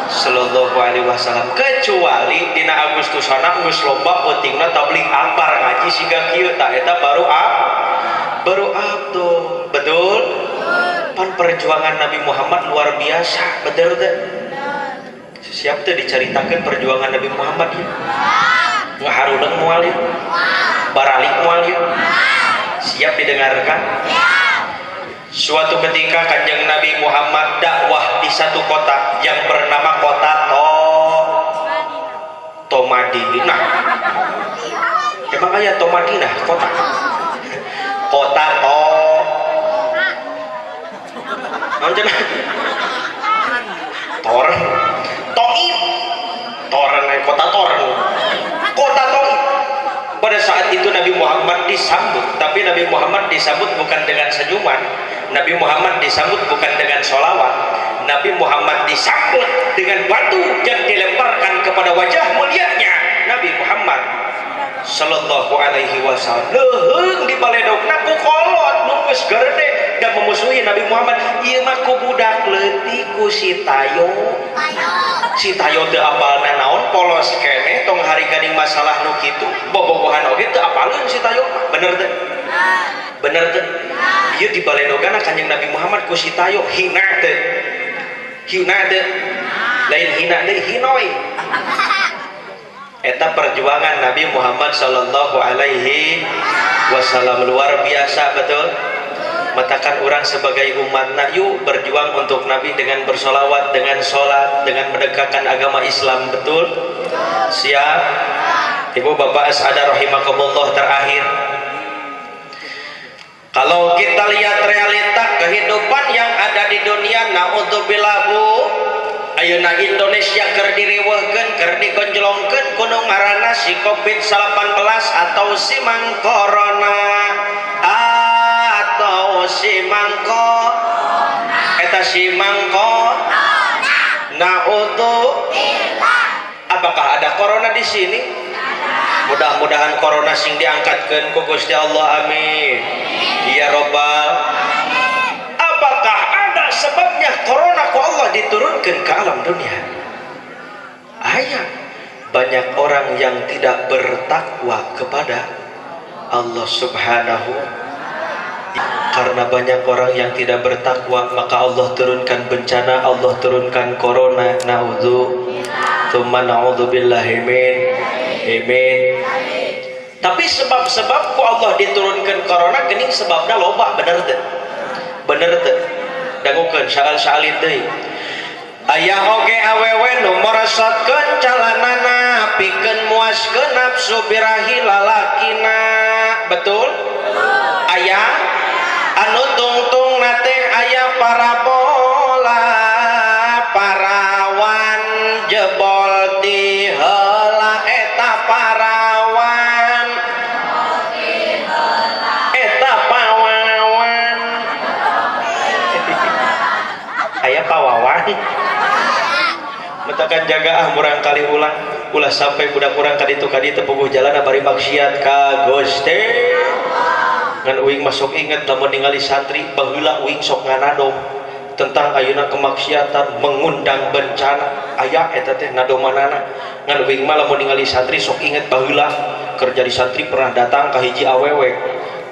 Sallallahu alaihi wasallam, kecuali dina Agustusana geus lomba pentingna tabligh akbar ngaji siga kieu, tah eta baru abdol. Betul? Pan perjuangan Nabi Muhammad luar biasa, betul teh? Siap teh diceritakan perjuangan Nabi Muhammad ya? Ngaharudeung moal ya? Baralik moal ya? Siap didengarkan? Suatu ketika Kanjeng Nabi Muhammad dakwah di satu kota yang bernama kota Tomadinah. Emang aya Tomadinah kota? Kota To Naon cenah? Toren. Toib. Toren, kota Toren. Kota Toib. Pada saat itu Nabi Muhammad disambut, tapi Nabi Muhammad disambut bukan dengan senyuman. Nabi Muhammad disambut bukan dengan sholawat. Nabi Muhammad disambut dengan batu yang dilemparkan kepada wajah mulianya Nabi Muhammad Sallallahu alaihi wasallam. Leuheung di baledogna ku kolot nu geus garede. Da memusuhi Nabi Muhammad. Ieu mah ku budak leutik ku si Tayo. Si Tayo teu apal nanaon, polos keneh, tong hari ganing masalah nu kitu, bobogohan oge teu apaleun si Tayo mah. Bener teu? Bener teu? Ieu dibalendogana Kanjeng Nabi Muhammad ku si Tayo, hina teu? Hina teu? Lain hina deui, hinoy. Eta perjuangan Nabi Muhammad sallallahu alaihi wasallam luar biasa, betul. Matakan orang sebagai umatna yuk berjuang untuk Nabi dengan bersolawat, dengan sholat, dengan menegakkan agama Islam, betul? Siap? Ibu bapak asada rahimakumullah, terakhir. Kalau kita lihat realita kehidupan yang ada di dunia, naudzubillah bu, ayeuna Indonesia keur direwehkeun, keur digonjlongkeun ku nu ngaranna si Covid-19 atau si mang corona atau si mangko eta si mangko naudzu. Apakah ada corona di sini? Mudah-mudahan corona sing diangkatkeun ku Gusti Allah, amin ya robbal. Apakah ada sebabnya corona ku Allah diturunkan ke alam dunia? Aya. Banyak orang yang tidak bertakwa kepada Allah Subhanahu. Karena banyak orang yang tidak bertakwa, maka Allah turunkan bencana, Allah turunkan corona. Naudzu tsumma naudzubillahi min amin. Tapi sebab-sebab ku Allah diturunkan corona geuning sebabna loba, bener teu? Bener teu? Dangukeun saal-saalit deui. Aya oge awewe nu morosotkeun calanana pikeun muaskeun nafsu birahi lalakina, betul? Aya anu tungtung teh aya parabola, parawan jebol ti heula, eta parawan, eta pawawan. Aya pawawan. Matakan jaga ah murang kali ulah ulah sampai budak urang kaditu kaditu puguh jalan bari maksiat ka Gusti. Ngan uing masuk inget lamun ningali santri, baheula uing sok nganadom tentang ayeuna kemaksiatan mengundang bencana, aya eta teh nadomanana. Ngan uing mah lamun ningali santri sok inget baheula kerja di santri, pernah datang ka hiji awewe,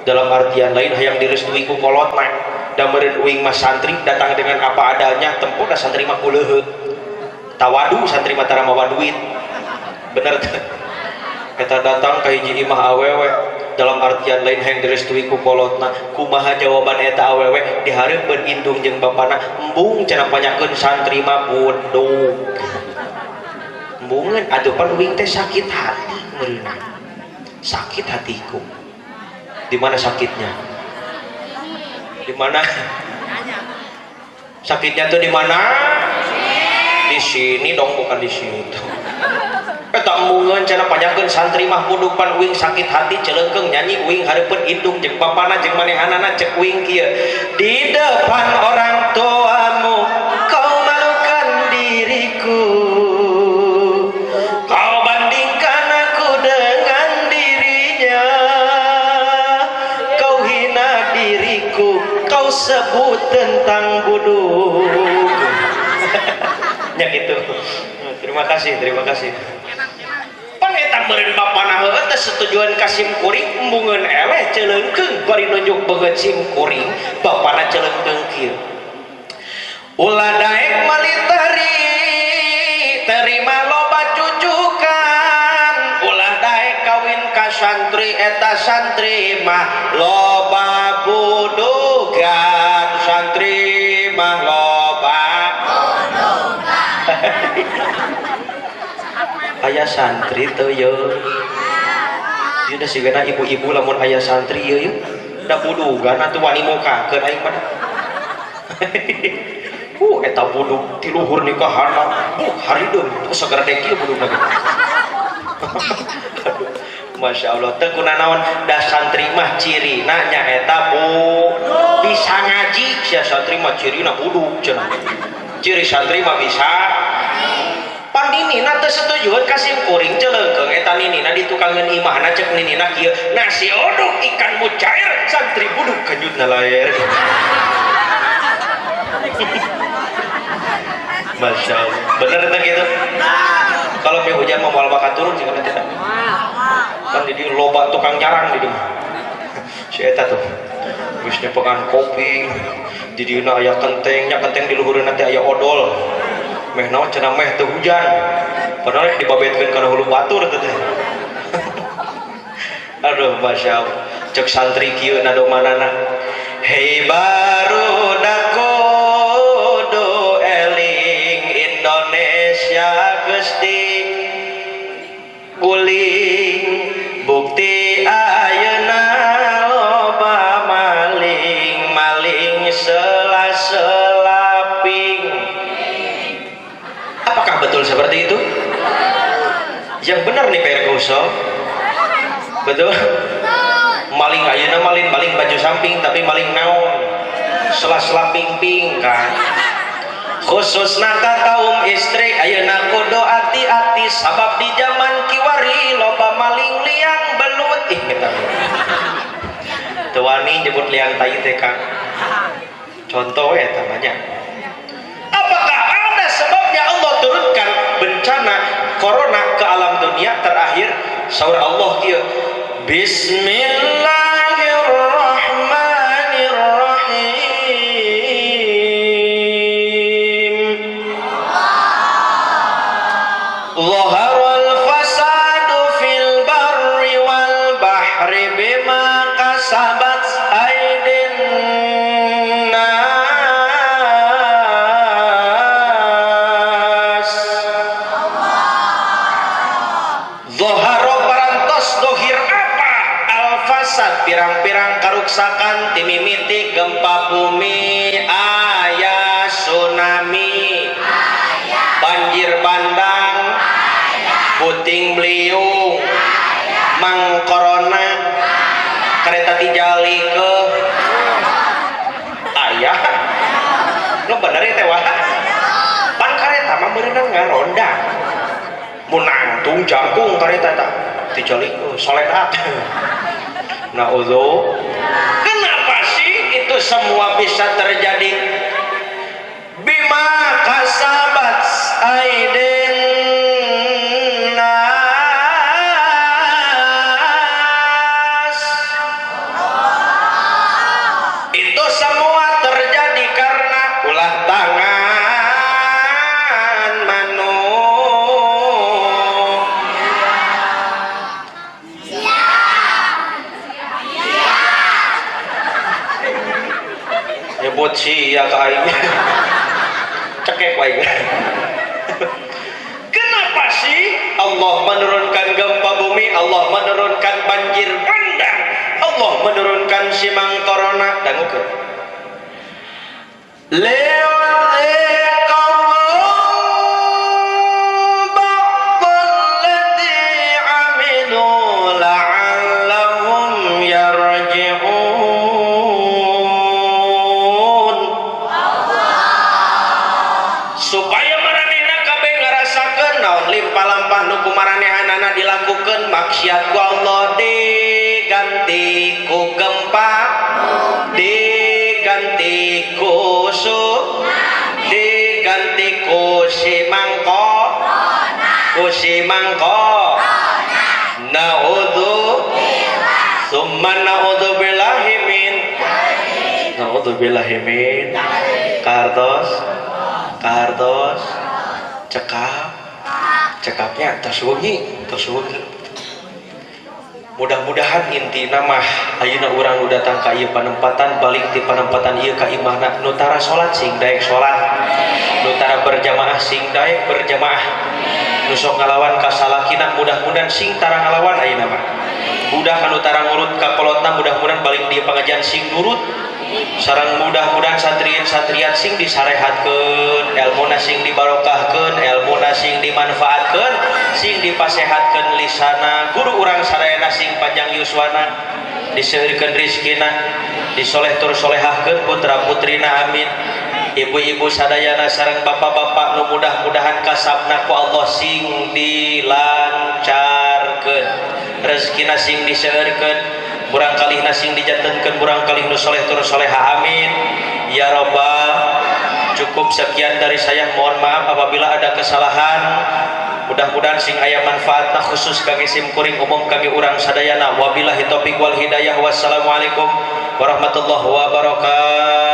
dalam artian lain hayang direstui ku kolotna. Da meureun uing mah santri datang dengan apa adanya, tempo da santri mah kuleuheut, tawadu, santri mah tara mawa duit, bener teu? Eta datang ka hiji imah awewe, dalam artian lain hayang direstui ku kolotna. Kumaha jawaban eta awewe dihareupeun indung jeung bapana? "Embung," cenah, "panyakeun santri mah buduk." Embungeun atuh. Pan uing teh sakit hati meureunna, sakit hatiku. Di mana sakitnya? Di mana sakitnya tuh? Di mana? Di sini dong, bukan di situ. Eta embungeun cenah, panyakeun santri mah buduk. Pan uing sakit hati, celeungkeung nyanyi uing hareupeun indung jeung bapana jeung manehanana. Cek uing kieu, "Di depan orang tuamu kau malukan diriku, kau bandingkan aku dengan dirinya, kau hina diriku, kau sebut tentang buduk." Ya gitu. Terima kasih, terima kasih. Pan eta meureun bapana heueuh teh setujuan ka sim kuring. Embungeun eleh, celeungkeung bari nunjuk beungeut sim kuring, bapana celeungkeung kieu, "Ulah daek malitari terima loba cucukan, ulah daek kawin ka santri, eta santri mah loba budugan, santri mah loba." Aya santri teu ye? Ieu da sigana ibu-ibu lamun aya santri ieu ye da budugan atuh, wani mukakeun aing mah. Eta buduk ti luhur nikahanna. Harideung tuh sagara kieu budukna ge. Aduh, Masya Allah, teu kunanaon da santri mah cirina nyaeta bu bisa ngaji sia. Santri mah cirina buduk cenah. Ciri santri mah bisa. Pandinina teu setujuan ka sim kuring, celeungkeung eta. ninina ditukangeun imahna cek ninina kieu nasi oduk ikan mujair santri buduk kanjutna laer. Masya Allah, bener itu gitu. Kalau pi hujan mau moal bakal turun sih kan tidak. Kan jadi loba tukang nyarang di dieu. Si eta tuh geus nyepekan kopi di dieu aya kenteng, nya kenteng di luhureun teh aya odol. Meh naon cenah meh teu hujan. Padahal rek dibabetkeun kana hulu batur teh. Aduh, Masya Allah. Cek santri kieu nadomanana. Hei barudak kudu eling Indonesia geus diguling bukti ayeuna loba maling maling sela-selaping. Apakah betul seperti itu? Yang benar nih PR Gusol. Betul? Maling ayeuna maling maling baju samping tapi maling naon? Sela-sela ping-ping kan. Khususna ka kaum istri ayeuna kudu hati-hati sabab di zaman kiwari loba maling liang belut. Ih eta. Teu wani nyebut liang tai teh Kang. Contoh eta banyak. Apakah ada sebabnya Allah turunkan bencana corona ke alam dunia terakhir? Saur Allah kieu. Bismillahirrahmanirrahim. Zaharal fasadu fil barri wal bahri bima kasabat aydin nas. Zahara parantos dohir apa al fasad pirang-pirang karuksakan timimiti gempa bumi aya tsunami banjir bandang puting beliung mang corona kereta tijali ke ayah lo bener ya teh wah pan kareta mah berenang ngaronda mun nangtung jangkung kareta tak tijali ke soledat. Naudzu. Kenapa sih itu semua bisa terjadi? Bima kasabat aidin nas. Itu semua terjadi karena ulah tangan manusia. Nyebut sia ka aing. Cekek aing. Kenapa sih Allah menurunkan gempa bumi, Allah menurunkan banjir bandang, Allah menurunkan simang corona dangukeun. Liyudziqahum ba'dalladzi 'amilu la'allahum yarji'un. Supaya maranehna kabeh ngarasakeun naon limpah-lampah nu ku maranehanana dilakukeun maksiat ku Allah diganti ku gempa, diganti ku diganti ku si mangko, ku si mangko. Naudzu summa naudzu billahi min, naudzu billahi min. Kartos kartos cekap cekapnya tos wengi, tos wengi. Mudah-mudahan intina mah ayeuna urang nu datang ka ieu panempatan balik ti panempatan ieu ka imahna nu tara salat sing daek salat, nu tara berjamaah sing daek berjamaah, nu sok ngalawan ka salakina mudah-mudahan sing tara ngalawan ayeuna mah. Budak anu tara ngurut ka kolotna mudah-mudahan balik di pengajian sing nurut. Sareng mudah-mudahan santrian-santrian sing disarehatkeun, elmuna sing dibarokahkeun, elmuna sing dimanfaatkeun, sing dipasehatkeun lisana, guru urang sadayana sing panjang yuswana, diseueurkeun rizkina, disoleh tur solehahkeun putra putrina, amin. Ibu-ibu sadayana sareng bapak-bapak nu mudah-mudahan kasabna ku Allah sing dilancarkeun. Rezekina sing diseueurkeun, murangkalihna sing dijantenkeun murangkalih nu soleh tur soleha, amin ya robbal. Cukup sekian dari saya, mohon maaf apabila ada kesalahan. Mudah-mudahan sing aya manfaatna, khusus kangge sim kuring, umum kangge urang sadayana. Wabillahi taufik wal hidayah, wassalamualaikum warahmatullahi wabarakatuh.